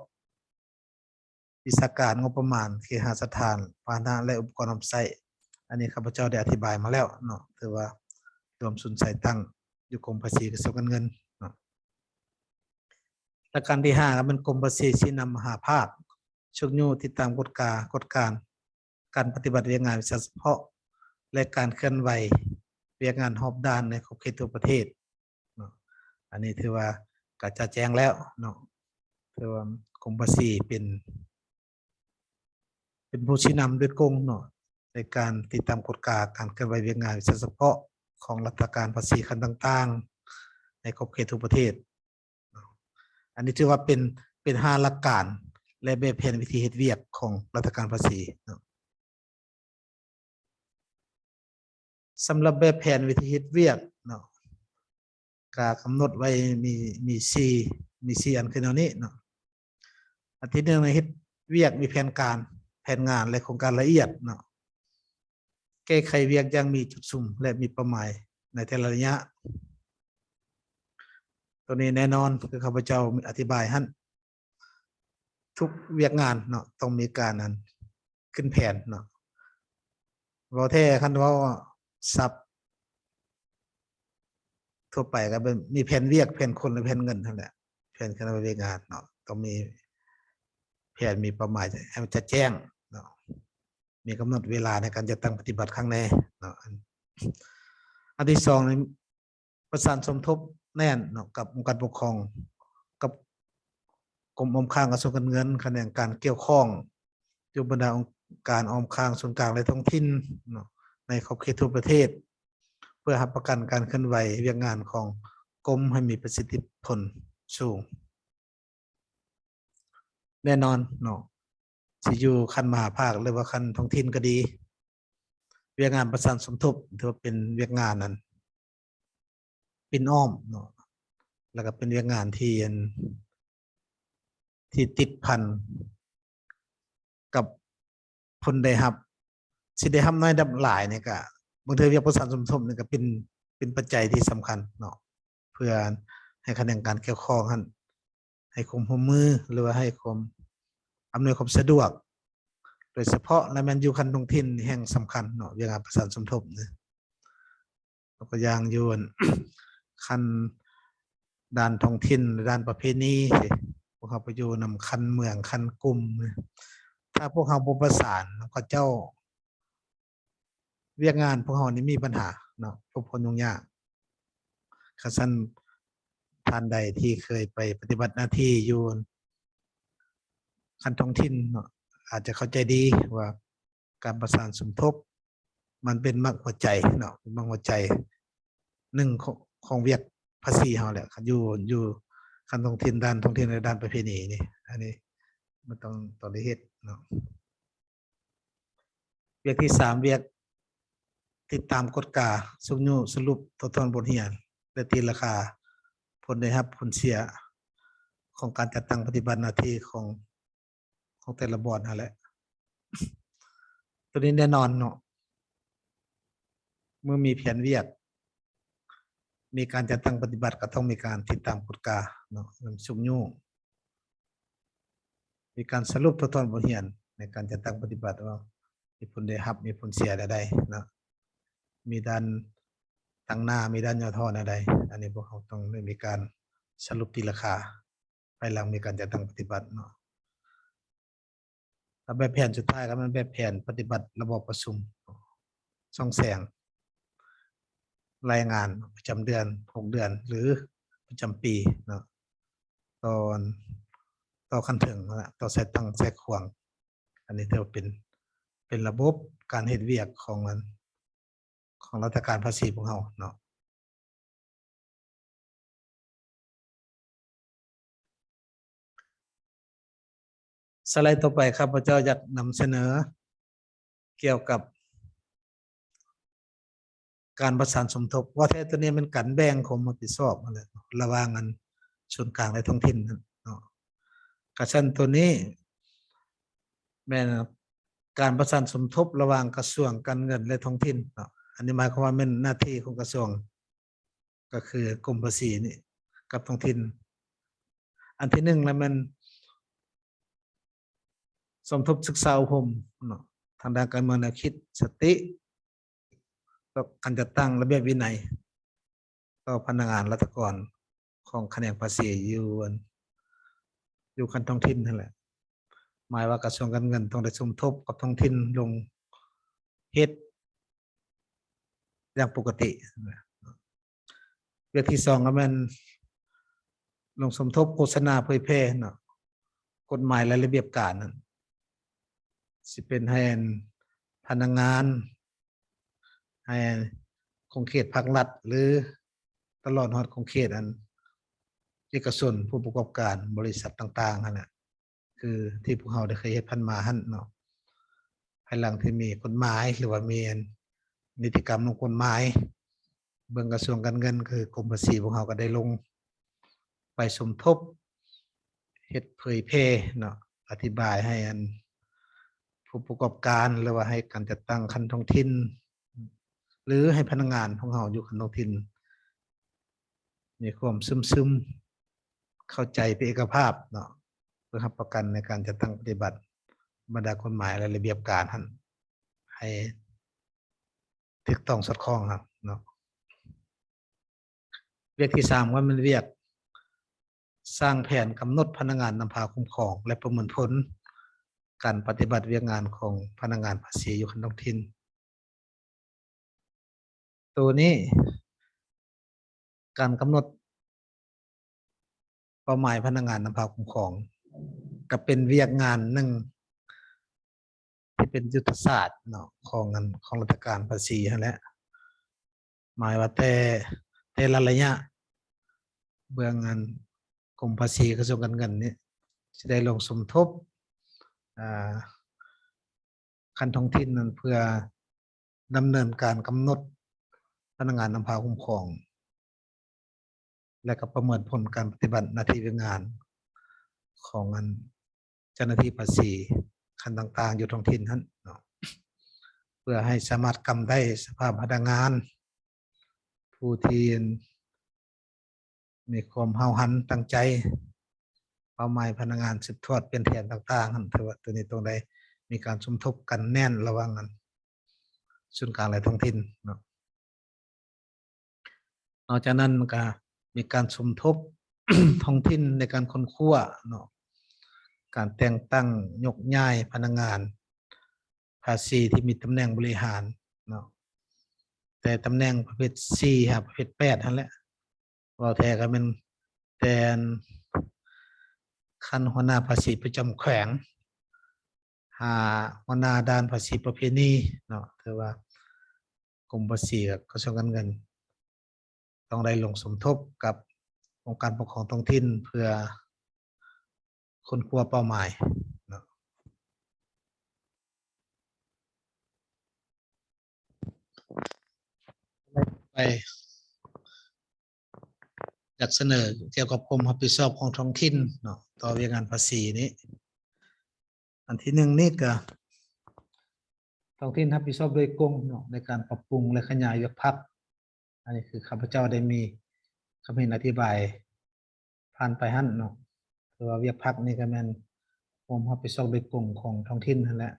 ວິຊາການ, ງົບປະມານ, ເຄຫະສະຖານ, ພາຫະນະ ແລະ ອຸປະກອນຮັບໃຊ້. ອັນນີ້ຂ້າພະເຈົ້າໄດ້ອະທິບາຍມາແລ້ວເນາະ, ຖືວ່າລວມສູນສາຍຕັ້ງຢູ່ກົມພາສີກະຊວງການເງິນເນາະ. ລະການທີຫ້າ ກໍແມ່ນກົມພາສີຊີ້ນຳຫ້າພາກ, ຊຸກຍູ້ຕິດຕາມກວດກາ, ກວດກາ ການປະຕິບັດວຽກງານວິຊາສະເພາະ ແລະ ການເຄື່ອນໄຫວວຽກງານຮອບດ້ານໃນຂອບເຂດທົ່ວປະເທດເນາະ. ອັນນີ້ຖືວ່າກະຈະແຈ້ງແລ້ວເນາະ, ຖືວ່າກົມພາສີເປັນ ເປັນຜູ້ຊີ້ນຳໂດຍກົງເນາະ ໃນການຕິດຕາມກວດກາການເຄື່ອນໄຫວວຽກງານວິຊາສະເພາະຂອງລັດຖະການພາສີຂັ້ນຕ່າງໆ ໃນຂອບເຂດທົ່ວປະເທດ. ອັນນີ້ຖືວ່າເປັນ ເປັນຫ້າຫຼັກການ ແລະ ແບບແຜນວິທີເຮັດວຽກຂອງລັດຖະການພາສີເນາະ. ສຳລັບແບບແຜນວິທີເຮັດວຽກເນາະ ກະກຳນົດໄວ້ມີ ມີສີ່ ມີສີ່ອັນຄືແນວນີ້ເນາະ. ອັນທີໜຶ່ງ ເຮັດວຽກມີແຜນການ, ແຜນງານ ແລະ ໂຄງການລະອຽດເນາະ. ແກ້ໄຂວຽກຢ່າງມີຈຸດສຸມ ແລະ ມີເປົ້າໝາຍໃນແຕ່ລະໄລຍະ. ໂຕນີ້ແນ່ນອນ ຄືຂ້າພະເຈົ້າອະທິບາຍຫັ້ນ, ທຸກວຽກງານເນາະ ຕ້ອງມີການອັນ ຂຶ້ນແຜນເນາະ. ເວົ້າແທ້ ຄັນເວົ້າສັບທົ່ວໄປກໍແມ່ນມີແຜນວຽກ, ແຜນຄົນ ແລະ ແຜນເງິນຫັ້ນແຫຼະ. ແຜນການວຽກງານເນາະ ຕ້ອງມີແຜນ, ມີເປົ້າໝາຍໃຫ້ມັນຈະແຈ້ງເນາະ, ມີກຳນົດເວລາໃນການຈັດຕັ້ງປະຕິບັດຄັ້ງແນ່ເນາະ. ອັນ ອັນທີສອງນີ້ ປະສານສົມທົບແໜ້ນເນາະ ກັບອົງການປົກຄອງ, ກັບກົມອ້ອມຂ້າງກະຊວງການເງິນ, ຂະແໜງການກ່ຽວຂ້ອງ, ຢູ່ບັນດາອົງການອ້ອມຂ້າງ, ສູນກາງ ແລະ ທ້ອງຖິ່ນເນາະ ໃນຂອບເຂດທົ່ວປະເທດ, ເພື່ອຮັບປະກັນການເຄື່ອນໄຫວວຽກງານຂອງກົມໃຫ້ມີປະສິດທິຜົນສູງ. ແນ່ນອນເນາະ ຊິຢູ່ຂັ້ນມະຫາພາກ ຫຼືວ່າຂັ້ນທ້ອງຖິ່ນກໍດີ, ວຽກງານປະສານສົມທົບຖືວ່າເປັນວຽກງານອັນປິ່ນອ້ອມເນາະ ແລ້ວກໍເປັນວຽກງານທີ່ອັນ ທີ່ຕິດພັນກັບຜົນໄດ້ຮັບ, ຊິໄດ້ຮັບໜ້ອຍໄດ້ຮັບຫຼາຍນີ້ກະ ບາງເທື່ອວຽກປະສານສົມທົບນີ້ກະເປັນ ເປັນປັດໄຈທີ່ສຳຄັນເນາະ ເພື່ອໃຫ້ຂະແໜງການກ່ຽວຂ້ອງຫັ້ນ ໃຫ້ຄວາມຮ່ວມມື ຫຼືວ່າໃຫ້ຄວາມອຳນວຍຄວາມສະດວກ, ໂດຍສະເພາະລະແມ່ນຢູ່ຂັ້ນທ້ອງຖິ່ນແຫ່ງສຳຄັນເນາະ ວຽກງານປະສານສົມທົບນີ້. ຍົກຕົວຢ່າງຢູ່ອັນ ຂັ້ນດ້ານທ້ອງຖິ່ນ ດ້ານປະເພນີ ພວກເຮົາໄປຢູ່ນຳຂັ້ນເມືອງ ຂັ້ນກຸ່ມ, ຖ້າພວກເຮົາບໍ່ປະສານນຳເຂົາເຈົ້າ ວຽກງານພວກເຮົານີ້ມີບັນຫາເນາະ ພົບຄວາມຫຍຸ້ງຍາກ. ຄັນຊັ້ນ ທ່ານໃດທີ່ເຄີຍໄປປະຕິບັດໜ້າທີ່ຢູ່ຂັ້ນທ້ອງຖິ່ນເນາະ ອາດຈະເຂົ້າໃຈດີວ່າການປະສານສົມທົບມັນເປັນໝາກຫົວໃຈເນາະ ເປັນໝາກຫົວໃຈໜຶ່ງຂອງ ຂອງວຽກພາສີເຮົາແຫຼະ ຄັນຢູ່ ຢູ່ຂັ້ນທ້ອງຖິ່ນ ດ້ານທ້ອງຖິ່ນ ແລະ ດ້ານປະເພນີນີ້ ອັນນີ້ມັນຕ້ອງ ຕ້ອງໄດ້ເຮັດເນາະ. ວຽກທີສາມ ວຽກຕິດຕາມກວດກາ, ຊຸກຍູ້, ສະຫຼຸບ, ຖອດຖອນບົດຮຽນ ແລະ ຕີລາຄາຜົນໄດ້ຮັບ, ຜົນເສຍຂອງການຈັດຕັ້ງປະຕິບັດໜ້າທີ່ຂອງ ຂອງແຕ່ລະບ່ອນຫັ້ນແຫຼະ. ໂຕນີ້ແນ່ນອນເນາະ ເມື່ອມີແຜນວຽກ, ມີການຈັດຕັ້ງປະຕິບັດ ກໍຕ້ອງມີການຕິດຕາມກວດກາເນາະ, ນຳຊຸກຍູ້ ມີການສະຫຼຸບ ຖອດຖອນບົດຮຽນໃນການຈັດຕັ້ງປະຕິບັດວ່າມີຜົນໄດ້ຮັບ ມີຜົນເສຍແນວໃດເນາະ, ມີດ້ານຕັ້ງໜ້າ ມີດ້ານຫຍໍ້ທໍ້ແນວໃດ. ອັນນີ້ພວກເຮົາຕ້ອງໄດ້ມີການສະຫຼຸບຕີລາຄາ ພາຍຫຼັງມີການຈັດຕັ້ງປະຕິບັດເນາະ. ແລ້ວແບບແຜນສຸດທ້າຍກໍແມ່ນແບບແຜນປະຕິບັດລະບອບປະຊຸມສ່ອງແສງ ລາຍງານປະຈຳເດືອນ, ຫົກເດືອນ ຫຼື ປະຈຳປີເນາະ ຕໍ່ ຕໍ່ຂັ້ນເທິງຫັ້ນແຫຼະ ຕໍ່ສາຍຕັ້ງສາຍຂວາງ. ອັນນີ້ຖືວ່າເປັນ ເປັນລະບົບການເຮັດວຽກຂອງອັນ ຂອງລັດຖະການພາສີພວກເຮົາເນາະ. ສະໄລຕໍ່ໄປ ຂ້າພະເຈົ້າຢາກນຳສະເໜີກ່ຽວກັບການປະສານສົມທົບ. ເວົ້າແທ້ໂຕນີ້ແມ່ນການແບ່ງຄວາມຮັບຜິດຊອບຫັ້ນແຫຼະ ລະຫວ່າງອັນສູນກາງ ແລະ ທ້ອງຖິ່ນນັ້ນເນາະ. ກະຊັ້ນໂຕນີ້ແມ່ນການປະສານສົມທົບລະຫວ່າງກະຊວງການເງິນ ແລະ ທ້ອງຖິ່ນເນາະ. ອັນນີ້ໝາຍຄວາມວ່າແມ່ນໜ້າທີ່ຂອງກະຊວງ ກໍຄືກົມພາສີນີ້ກັບທ້ອງຖິ່ນ. ອັນທີໜຶ່ງລະແມ່ນສົມທົບສຶກສາອົບຮົມເນາະ ທາງດ້ານການເມືອງແນວຄິດ, ສະຕິ ຕໍ່ການຈັດຕັ້ງລະບຽບວິໄນຕໍ່ພະນັກງານລັດຖະກອນຂອງຂະແໜງພາສີຢູ່ອັນ ຢູ່ຂັ້ນທ້ອງຖິ່ນຫັ້ນແຫຼະ. ໝາຍວ່າກະຊວງການເງິນຕ້ອງໄດ້ສົມທົບກັບທ້ອງຖິ່ນລົງເຮັດຢ່າງປົກກະຕິ. ວຽກທີສອງກໍແມ່ນລົງສົມທົບໂຄສະນາເຜີຍແຜ່ເນາະ ກົດໝາຍ ແລະ ລະບຽບການນັ້ນ ຊິເປັນໃຫ້ອັນພະນັກງານ ໃຫ້ຂົງເຂດພາກລັດ ຫຼື ຕະຫຼອດຮອດຂົງເຂດອັນເອກະຊົນ ຜູ້ປະກອບການ ບໍລິສັດຕ່າງໆຫັ້ນນະ ຄືທີ່ພວກເຮົາໄດ້ເຄີຍເຮັດຜ່ານມາຫັ້ນເນາະ. ພາຍຫຼັງທີ່ມີກົດໝາຍ ຫຼືວ່າມີອັນນິຕິກຳລົງກົດໝາຍ ເບື້ອງກະຊວງການເງິນ ຄືກົມພາສີພວກເຮົາກໍໄດ້ລົງໄປສົມທົບເຮັດເຜີຍແຜ່ເນາະ ອະທິບາຍໃຫ້ອັນຜູ້ປະກອບການ ຫຼືວ່າໃຫ້ການຈັດຕັ້ງຂັ້ນທ້ອງຖິ່ນ ຫຼືໃຫ້ພະນັກງານຂອງເຮົາຢູ່ຂັ້ນທ້ອງຖິ່ນ ມີຄວາມຊຶມຊຶມ ເຂົ້າໃຈເປັນເອກະພາບເນາະ ເພື່ອຮັບປະກັນໃນການຈັດຕັ້ງປະຕິບັດບັນດາກົດໝາຍ ແລະ ລະບຽບການຫັ້ນ ໃຫ້ຖືກຕ້ອງສອດຄ່ອງເນາະ. ວຽກທີສາມກໍແມ່ນວຽກສ້າງແຜນກຳນົດພະນັກງານນຳພາຄຸ້ມຄອງ ແລະ ປະເມີນຜົນການປະຕິບັດວຽກງານຂອງພະນັກງານພາສີຢູ່ຂັ້ນທ້ອງຖິ່ນ. ໂຕນີ້ ການກຳນົດເປົ້າໝາຍພະນັກງານນຳພາຄຸ້ມຄອງ ກໍເປັນວຽກງານໜຶ່ງທີ່ເປັນຍຸດທະສາດເນາະ ຂອງອັນ ຂອງລັດຖະການພາສີຫັ້ນແຫຼະ. ໝາຍວ່າແຕ່ ແຕ່ລະໄລຍະ ເບື້ອງອັນ ກົມພາສີ ກະຊວງການເງິນນີ້ ຈະໄດ້ລົງສົມທົບ ອາ ຂັ້ນທ້ອງຖິ່ນນັ້ນ ເພື່ອດຳເນີນການກຳນົດພະນັກງານນຳພາຄຸ້ມຄອງ ແລະ ກໍປະເມີນຜົນການປະຕິບັດໜ້າທີ່ວຽກງານຂອງອັນ ເຈົ້າໜ້າທີ່ພາສີຂັ້ນຕ່າງໆຢູ່ທ້ອງຖິ່ນຫັ້ນເນາະ ເພື່ອໃຫ້ສາມາດກຳໄດ້ສະພາບພະນັກງານຜູ້ທີ່ ມີຄວາມຫ້າວຫັນຕັ້ງໃຈ ເປົ້າໝາຍພະນັກງານສືບທອດປ່ຽນແຜນຕ່າງໆຫັ້ນ ຖືວ່າໂຕນີ້ຕ້ອງໄດ້ມີການສົມທົບກັນແໜ້ນລະຫວ່າງອັນ ສູນກາງ ແລະ ທ້ອງຖິ່ນເນາະ. ນອກຈາກນັ້ນມັນກະມີການສົມທົບທ້ອງຖິ່ນໃນການຄົ້ນຄວ້າເນາະ ການແຕ່ງຕັ້ງຍົກຍ້າຍພະນັກງານພາສີທີ່ມີຕຳແໜ່ງບໍລິຫານເນາະ ແຕ່ຕຳແໜ່ງປະເພດສີ່ຫາປະເພດແປດຫັ້ນແຫຼະ. ເວົ້າແທ້ກໍແມ່ນແຕ່ຂັ້ນຫົວໜ້າພາສີປະຈຳແຂວງ ຫາຫົວໜ້າດ້ານພາສີປະເພນີເນາະ ຖືວ່າກົມພາສີກັບກະຊວງການເງິນ ຕ້ອງໄດ້ລົງສົມທົບກັບອົງການປົກຄອງທ້ອງຖິ່ນ ເພື່ອຄົ້ນຄວ້າເປົ້າໝາຍເນາະ. ໄປ ຢາກສະເໜີກ່ຽວກັບຄວາມຮັບຜິດຊອບຂອງທ້ອງຖິ່ນເນາະ ຕໍ່ວຽກງານພາສີນີ້. ອັນທີໜຶ່ງນີ້ກະ ທ້ອງຖິ່ນຮັບຜິດຊອບໂດຍກົງເນາະ ໃນການປັບປຸງ ແລະ ຂະຫຍາຍວຽກພັກ. ອັນນີ້ຄືຂ້າພະເຈົ້າໄດ້ມີຄຳເຫັນອະທິບາຍຜ່ານໄປຫັ້ນເນາະ ຄືວ່າວຽກພັກນີ້ກະແມ່ນຄວາມຮັບຜິດຊອບໂດຍກົງຂອງທ້ອງຖິ່ນຫັ້ນແຫຼະ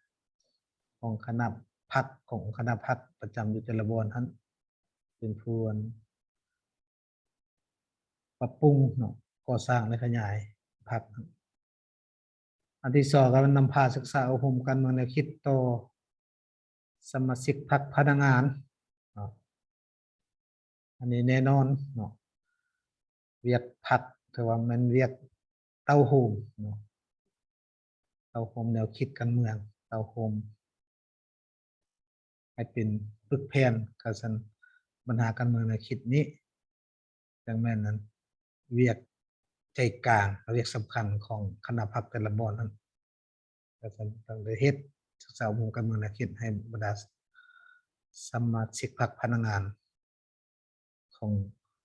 ຂອງຄະນະພັກ ຂອງຄະນະພັກປະຈຳຢູ່ແຕ່ລະບ່ອນຫັ້ນ ເປັນຜູ້ ປັບປຸງເນາະ ກໍ່ສ້າງ ແລະ ຂະຫຍາຍພັກ. ອັນທີສອງກໍແມ່ນນຳພາສຶກສາອົບຮົມການເມືອງແນວຄິດຕໍ່ສະມາຊິກພັກພະນັກງານເນາະ ອັນນີ້ແນ່ນອນເນາະ ວຽກພັກຖືວ່າແມ່ນວຽກເຕົ້າໂຮມເນາະ ເຕົ້າໂຮມແນວຄິດການເມືອງ ເຕົ້າໂຮມ ໃຫ້ເປັນປຶກແຜ່ນການສັນ ບັນຫາການເມືອງແນວຄິດນີ້ ຈັ່ງແມ່ນອັນວຽກໃຈກາງ ແລະ ວຽກສຳຄັນຂອງຄະນະພັກແຕ່ລະບ່ອນນັ້ນ ການສັນຕ້ອງໄດ້ເຮັດສຶກສາອົບຮົມການເມືອງແນວຄິດໃຫ້ບັນດາສະມາຊິກພັກພະນັກງານ ຂອງ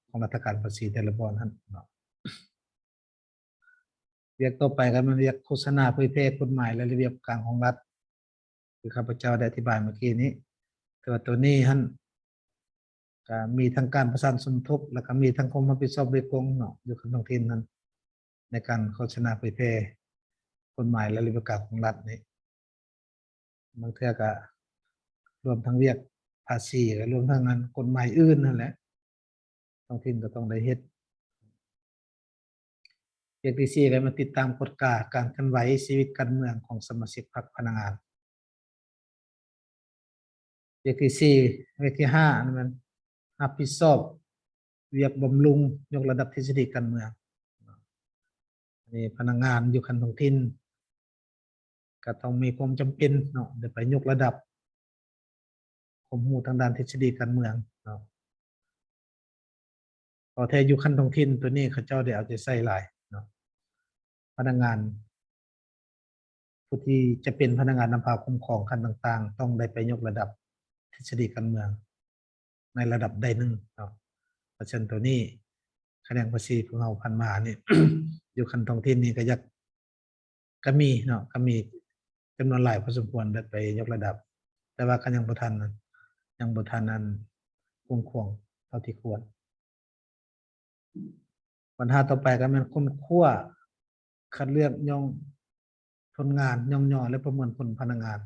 ຂອງລັດຖະການພາສີແຕ່ລະບ່ອນຫັ້ນເນາະ. ວຽກຕໍ່ໄປກໍແມ່ນວຽກໂຄສະນາເຜີຍແຜ່ກົດໝາຍ ແລະ ລະບຽບການຂອງລັດ ຄືຂ້າພະເຈົ້າໄດ້ອະທິບາຍເມື່ອກີ້ນີ້ ແຕ່ວ່າໂຕນີ້ຫັ້ນ ກໍມີທັງການປະສານສົມທົບ ແລ້ວກໍມີທັງຄວາມຮັບຜິດຊອບໂດຍກົງເນາະ ຢູ່ຂັ້ນທ້ອງຖິ່ນຫັ້ນ ໃນການໂຄສະນາເຜີຍແຜ່ກົດໝາຍ ແລະ ລະບຽບການຂອງລັດນີ້. ບາງເທື່ອກະລວມທັງວຽກພາສີ ກະລວມທັງອັນກົດໝາຍອື່ນຫັ້ນແຫຼະ ທ້ອງຖິ່ນກໍຕ້ອງໄດ້ເຮັດ. ວຽກທີສີ່ກໍມາຕິດຕາມກວດກາການເຄື່ອນໄຫວຊີວິດການເມືອງຂອງສະມາຊິກພັກພະນັກງານ. ວຽກທີສີ່ ວຽກທີຫ້າ ອັນນັ້ນແມ່ນຮັບຜິດຊອບວຽກບຳລຸງຍົກລະດັບທິດສະດີການເມືອງ. ອັນນີ້ພະນັກງານຢູ່ຂັ້ນທ້ອງຖິ່ນກໍຕ້ອງມີຄວາມຈຳເປັນເນາະ ໄດ້ໄປຍົກລະດັບຄວາມຮູ້ທາງດ້ານທິດສະດີການເມືອງເນາະ. ເວົ້າແທ້ຢູ່ຂັ້ນທ້ອງຖິ່ນໂຕນີ້ເຂົາເຈົ້າໄດ້ເອົາໃຈໃສ່ຫຼາຍເນາະ ພະນັກງານ ຜູ້ທີ່ຈະເປັນພະນັກງານນຳພາຄຸ້ມຄອງຂັ້ນຕ່າງໆ ຕ້ອງໄດ້ໄປຍົກລະດັບທິດສະດີການເມືອງໃນລະດັບໃດໜຶ່ງເນາະ. ເພາະສະນັ້ນໂຕນີ້ ຂະແໜງພາສີພວກເຮົາຜ່ານມານີ້ ຢູ່ຂັ້ນທ້ອງຖິ່ນນີ້ກໍຢາກ ກໍມີເນາະ ກໍມີຈຳນວນຫຼາຍພໍສົມຄວນໄດ້ໄປຍົກລະດັບ ແຕ່ວ່າກໍຍັງບໍ່ທັນ ຍັງບໍ່ທັນອັນ ກ້ວາງຂວາງເທົ່າທີ່ຄວນ. ບັນຫາຕໍ່ໄປກໍແມ່ນຄົ້ນຄວ້າ ຄັດເລືອກຍ່ອງຜົນງານ ຍ້ອງຍໍ ແລະ ປະເມີນຜົນພະນັກງານ.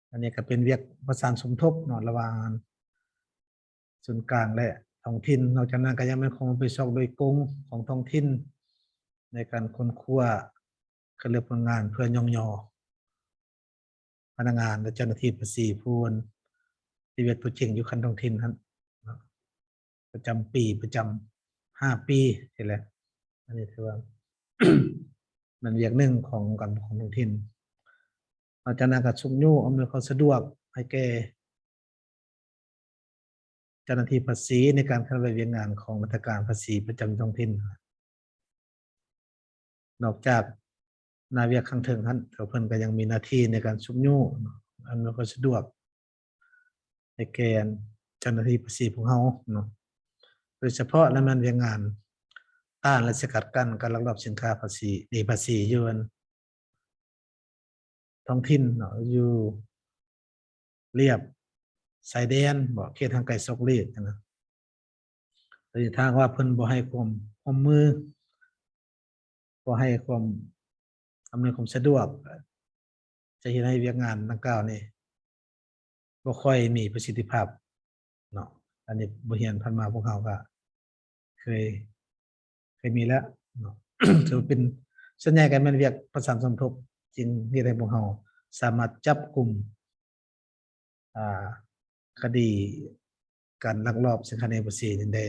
ອັນນີ້ກໍເປັນວຽກປະສານສົມທົບເນາະ ລະຫວ່າງສູນກາງ ແລະ ທ້ອງຖິ່ນ. ນອກຈາກນັ້ນກໍຍັງແມ່ນຄວາມຮັບຜິດຊອບໂດຍກົງຂອງທ້ອງຖິ່ນ ໃນການຄົ້ນຄວ້າ ຄັດເລືອກຜົນງານເພື່ອຍ້ອງຍໍ ພະນັກງານ ແລະ ເຈົ້າໜ້າທີ່ພາສີຜູ້ທີ່ເຮັດວຽກຕົວຈິງຢູ່ຂັ້ນທ້ອງຖິ່ນຫັ້ນເນາະ ປະຈຳປີ ປະຈຳຫ້າປີຊີ້ແຫຼະ. ອັນນີ້ຖືວ່າແມ່ນວຽກໜຶ່ງຂອງການປົກຄອງທ້ອງຖິ່ນ. ນອກຈາກນັ້ນກໍຊຸກຍູ້ອຳນວຍຄວາມສະດວກໃຫ້ແກ່ ເຈົ້າໜ້າທີ່ພາສີໃນການເຄື່ອນໄຫວວຽກງານຂອງລັດຖະການພາສີປະຈຳທ້ອງຖິ່ນ. ນອກຈາກໜ້າວຽກຂ້າງເທິງຫັ້ນ ເພິ່ນກໍຍັງມີໜ້າທີ່ໃນການຊຸກຍູ້ ອຳນວຍຄວາມສະດວກໃຫ້ແກ່ເຈົ້າໜ້າທີ່ພາສີພວກເຮົາເນາະ ໂດຍສະເພາະແລ້ວແມ່ນວຽກງານຕ້ານ ແລະ ສະກັດກັ້ນການລັກລອບສິນຄ້າພາສີ ໜີພາສີຢູ່ ທ້ອງຖິ່ນເນາະ ຢູ່ລຽບຊາຍແດນບໍ ເຂດຫ່າງໄກສອກຫຼີກຫັ້ນນະ. ແຕ່ຖ້າຫາກວ່າເພິ່ນບໍ່ໃຫ້ຄວາມຮ່ວມມື ບໍ່ໃຫ້ຄວາມອຳນວຍຄວາມສະດວກ ຈະເຮັດໃຫ້ວຽກງານດັ່ງກ່າວນີ້ ບໍ່ຄ່ອຍມີປະສິດທິພາບເນາະ. ອັນນີ້ບົດຮຽນຜ່ານມາພວກເຮົາກໍເຄີຍ ເຄີຍມີແລ້ວເນາະ ຖືວ່າເປັນ ສ່ວນໃຫຍ່ກໍແມ່ນວຽກປະສານສົມທົບ ຈຶ່ງເຮັດໃຫ້ພວກເຮົາສາມາດຈັບກຸມ ອ່າ ຄະດີການລັກລອບສິນຄ້າໜີພາສີນີ້ໄດ້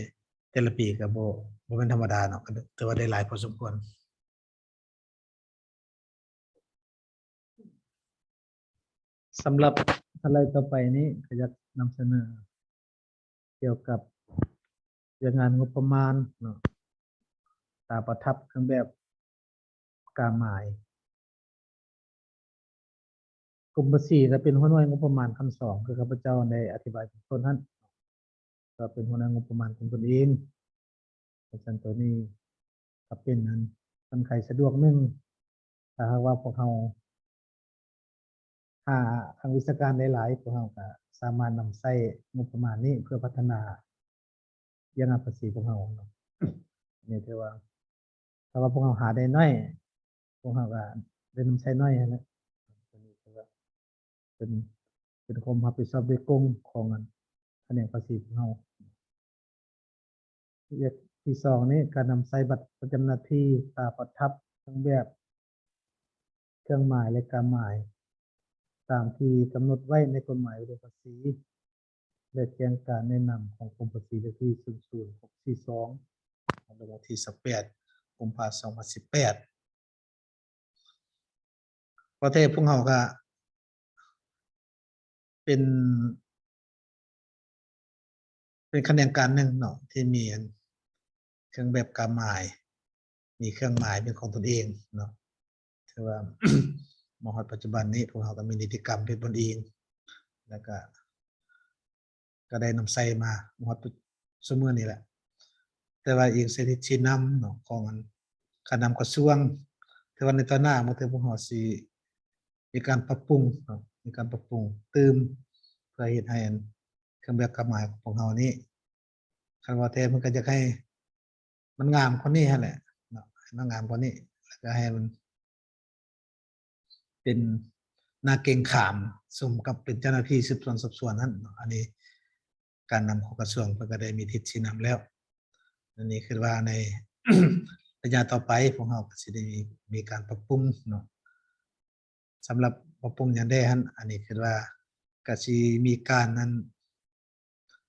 ແຕ່ລະປີກໍບໍ່ ບໍ່ແມ່ນທຳມະດາເນາະ ກໍຖືວ່າໄດ້ຫຼາຍພໍສົມຄວນ. ສຳລັບສະໄລຕໍ່ໄປນີ້ ກໍຢາກນຳສະເໜີກ່ຽວກັບວຽກງານງົບປະມານເນາະ ຕາປະທັບ ເຄື່ອງແບບ ກາໝາຍ. ກົມພາສີກໍເປັນຫົວໜ່ວຍງົບປະມານຂັ້ນສອງ ຄືຂ້າພະເຈົ້າໄດ້ອະທິບາຍເບື້ອງຕົ້ນຫັ້ນ ກໍເປັນຫົວໜ່ວຍງົບປະມານຂອງຕົນເອງ. ເພາະສະນັ້ນ ໂຕນີ້ກໍເປັນອັນ ເງື່ອນໄຂສະດວກໜຶ່ງ ຖ້າຫາກວ່າພວກເຮົາຫາທາງວິຊາການໄດ້ຫຼາຍ ພວກເຮົາກໍສາມາດນຳໃຊ້ງົບປະມານນີ້ເພື່ອພັດທະນາ ວຽກງານພາສີຂອງເຮົາເນາະ. ອັນນີ້ຖືວ່າ ຖ້າວ່າພວກເຮົາຫາໄດ້ໜ້ອຍ ພວກເຮົາກໍໄດ້ນຳໃຊ້ໜ້ອຍຫັ້ນແຫຼະ. ອັນນີ້ຖືວ່າເປັນ ເປັນຄວາມຮັບຜິດຊອບໂດຍກົງຂອງອັນ ຂະແໜງພາສີຂອງເຮົາ. ວຽກທີສອງນີ້ ການນຳໃຊ້ບັດປະຈຳໜ້າທີ່, ຕາປະທັບ, ເຄື່ອງແບບ, ເຄື່ອງໝາຍ ແລະ ກາໝາຍ ຕາມທີ່ກຳນົດໄວ້ໃນກົດໝາຍວ່າດ້ວຍພາສີ ແລະ ແຈ້ງການແນະນຳຂອງກົມພາສີ ເລກທີສູນສູນຫົກສີ່ສອງ ລົງວັນທີຊາວແປດ ກຸມພາ ສອງພັນສິບແປດ. ປະເທດພວກເຮົາກະເປັນ ເປັນຂະແໜງການໜຶ່ງເນາະ ທີ່ມີອັນ ເຄື່ອງແບບກາໝາຍ ມີເຄື່ອງໝາຍເປັນຂອງຕົນເອງເນາະ. ຖືວ່າມາຮອດປັດຈຸບັນນີ້ ພວກເຮົາກໍມີນິຕິກຳເປັນຕົນເອງ ແລ້ວກະ ກໍໄດ້ນຳໃຊ້ມາຮອດທຸກຊຸມື້ນີ້ແຫຼະ. ແຕ່ວ່າອີງໃສ່ທິດຊີ້ນຳເນາະ ຂອງອັນ ການນຳກະຊວງ ແຕ່ວ່າໃນຕໍ່ໜ້າ ບາງເທື່ອພວກເຮົາຊິມີການປັບປຸງເນາະ ມີການປັບປຸງຕື່ມ ເພື່ອເຮັດໃຫ້ອັນ ເຄື່ອງແບບກາໝາຍຂອງພວກເຮົານີ້ ຄັນວ່າແທ້ເພິ່ນກໍຢາກໃຫ້ ມັນງາມກວ່ານີ້ຫັ້ນແຫຼະເນາະ ໃຫ້ມັນງາມກວ່ານີ້ ແລ້ວກໍໃຫ້ມັນເປັນໜ້າເກງຂາມ ສົມກັບເປັນເຈົ້າໜ້າທີ່ສືບສວນສອບສວນຫັ້ນເນາະ. ອັນນີ້ການນຳຂອງກະຊວງເພິ່ນກໍໄດ້ມີທິດຊີ້ນຳແລ້ວ. ອັນນີ້ຄິດວ່າໃນໄລຍະຕໍ່ໄປ ພວກເຮົາກໍຊິໄດ້ມີ ມີການປັບປຸງເນາະ. ສຳລັບປັບປຸງຫຍັງແດ່ຫັ້ນ ອັນນີ້ຄິດວ່າກະຊິມີການນັ້ນ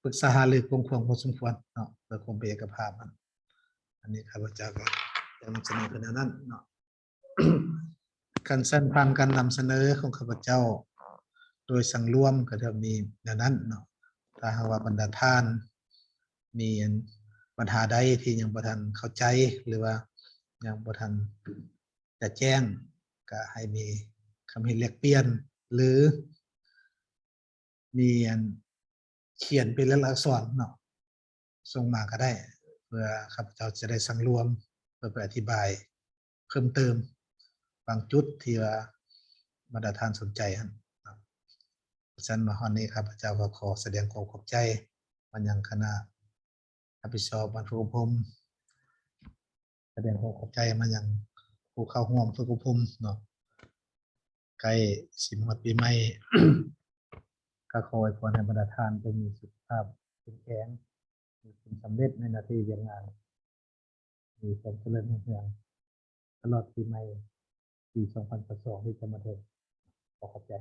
ປຶກສາຫາລືກວ້າງຂວາງພໍສົມຄວນເນາະ ເພື່ອຄວາມເປັນເອກະພາບຫັ້ນ. ອັນນີ້ຂ້າພະເຈົ້າກໍຈະນຳສະເໜີເປັນແນວນັ້ນເນາະ. ຄັນຊັ້ນຜ່ານການນຳສະເໜີຂອງຂ້າພະເຈົ້າໂດຍສັງລວມ ກໍເທົ່ານີ້ແນວນັ້ນເນາະ. ຖ້າຫາກວ່າບັນດາທ່ານມີອັນ ບັນຫາໃດທີ່ຍັງບໍ່ທັນເຂົ້າໃຈ ຫຼືວ່າຍັງບໍ່ທັນ ຈະແຈ້ງ ກະໃຫ້ມີຄຳເຫັນແລກປ່ຽນ ຫຼື ມີອັນ ຂຽນເປັນລາຍລັກອັກສອນເນາະ ສົ່ງມາກະໄດ້ ເພື່ອຂ້າພະເຈົ້າຈະໄດ້ສັງລວມ ເພື່ອໄປອະທິບາຍເພີ່ມເຕີມບາງຈຸດທີ່ວ່າບັນດາທ່ານສົນໃຈຫັ້ນເນາະ. ຊັ້ນມາຮອດນີ້ ຂ້າພະເຈົ້າກໍຂໍສະແດງຄວາມຂອບໃຈມາຍັງຄະນະຮັບຜິດຊອບບ້ານຝຶກອົບຮົມ, ສະແດງຄວາມຂອບໃຈມາຍັງຜູ້ເຂົ້າຮ່ວມຝຶກອົບຮົມເນາະ. ໃກ້ຊິມາຮອດປີໃໝ່ ກໍຂໍອວຍພອນໃຫ້ບັນດາທ່ານຈົ່ງມີສຸຂະພາບເຂັ້ມແຂງ, ມີຜົນສຳເລັດໃນໜ້າທີ່ວຽກງານ, ມີຄວາມຈະເລີນຮຸ່ງເຮືອງຕະຫຼອດປີໃໝ່ປີສອງພັນຊາວສອງທີ່ຈະມາເຖິງ. ຂໍຂອບໃຈ.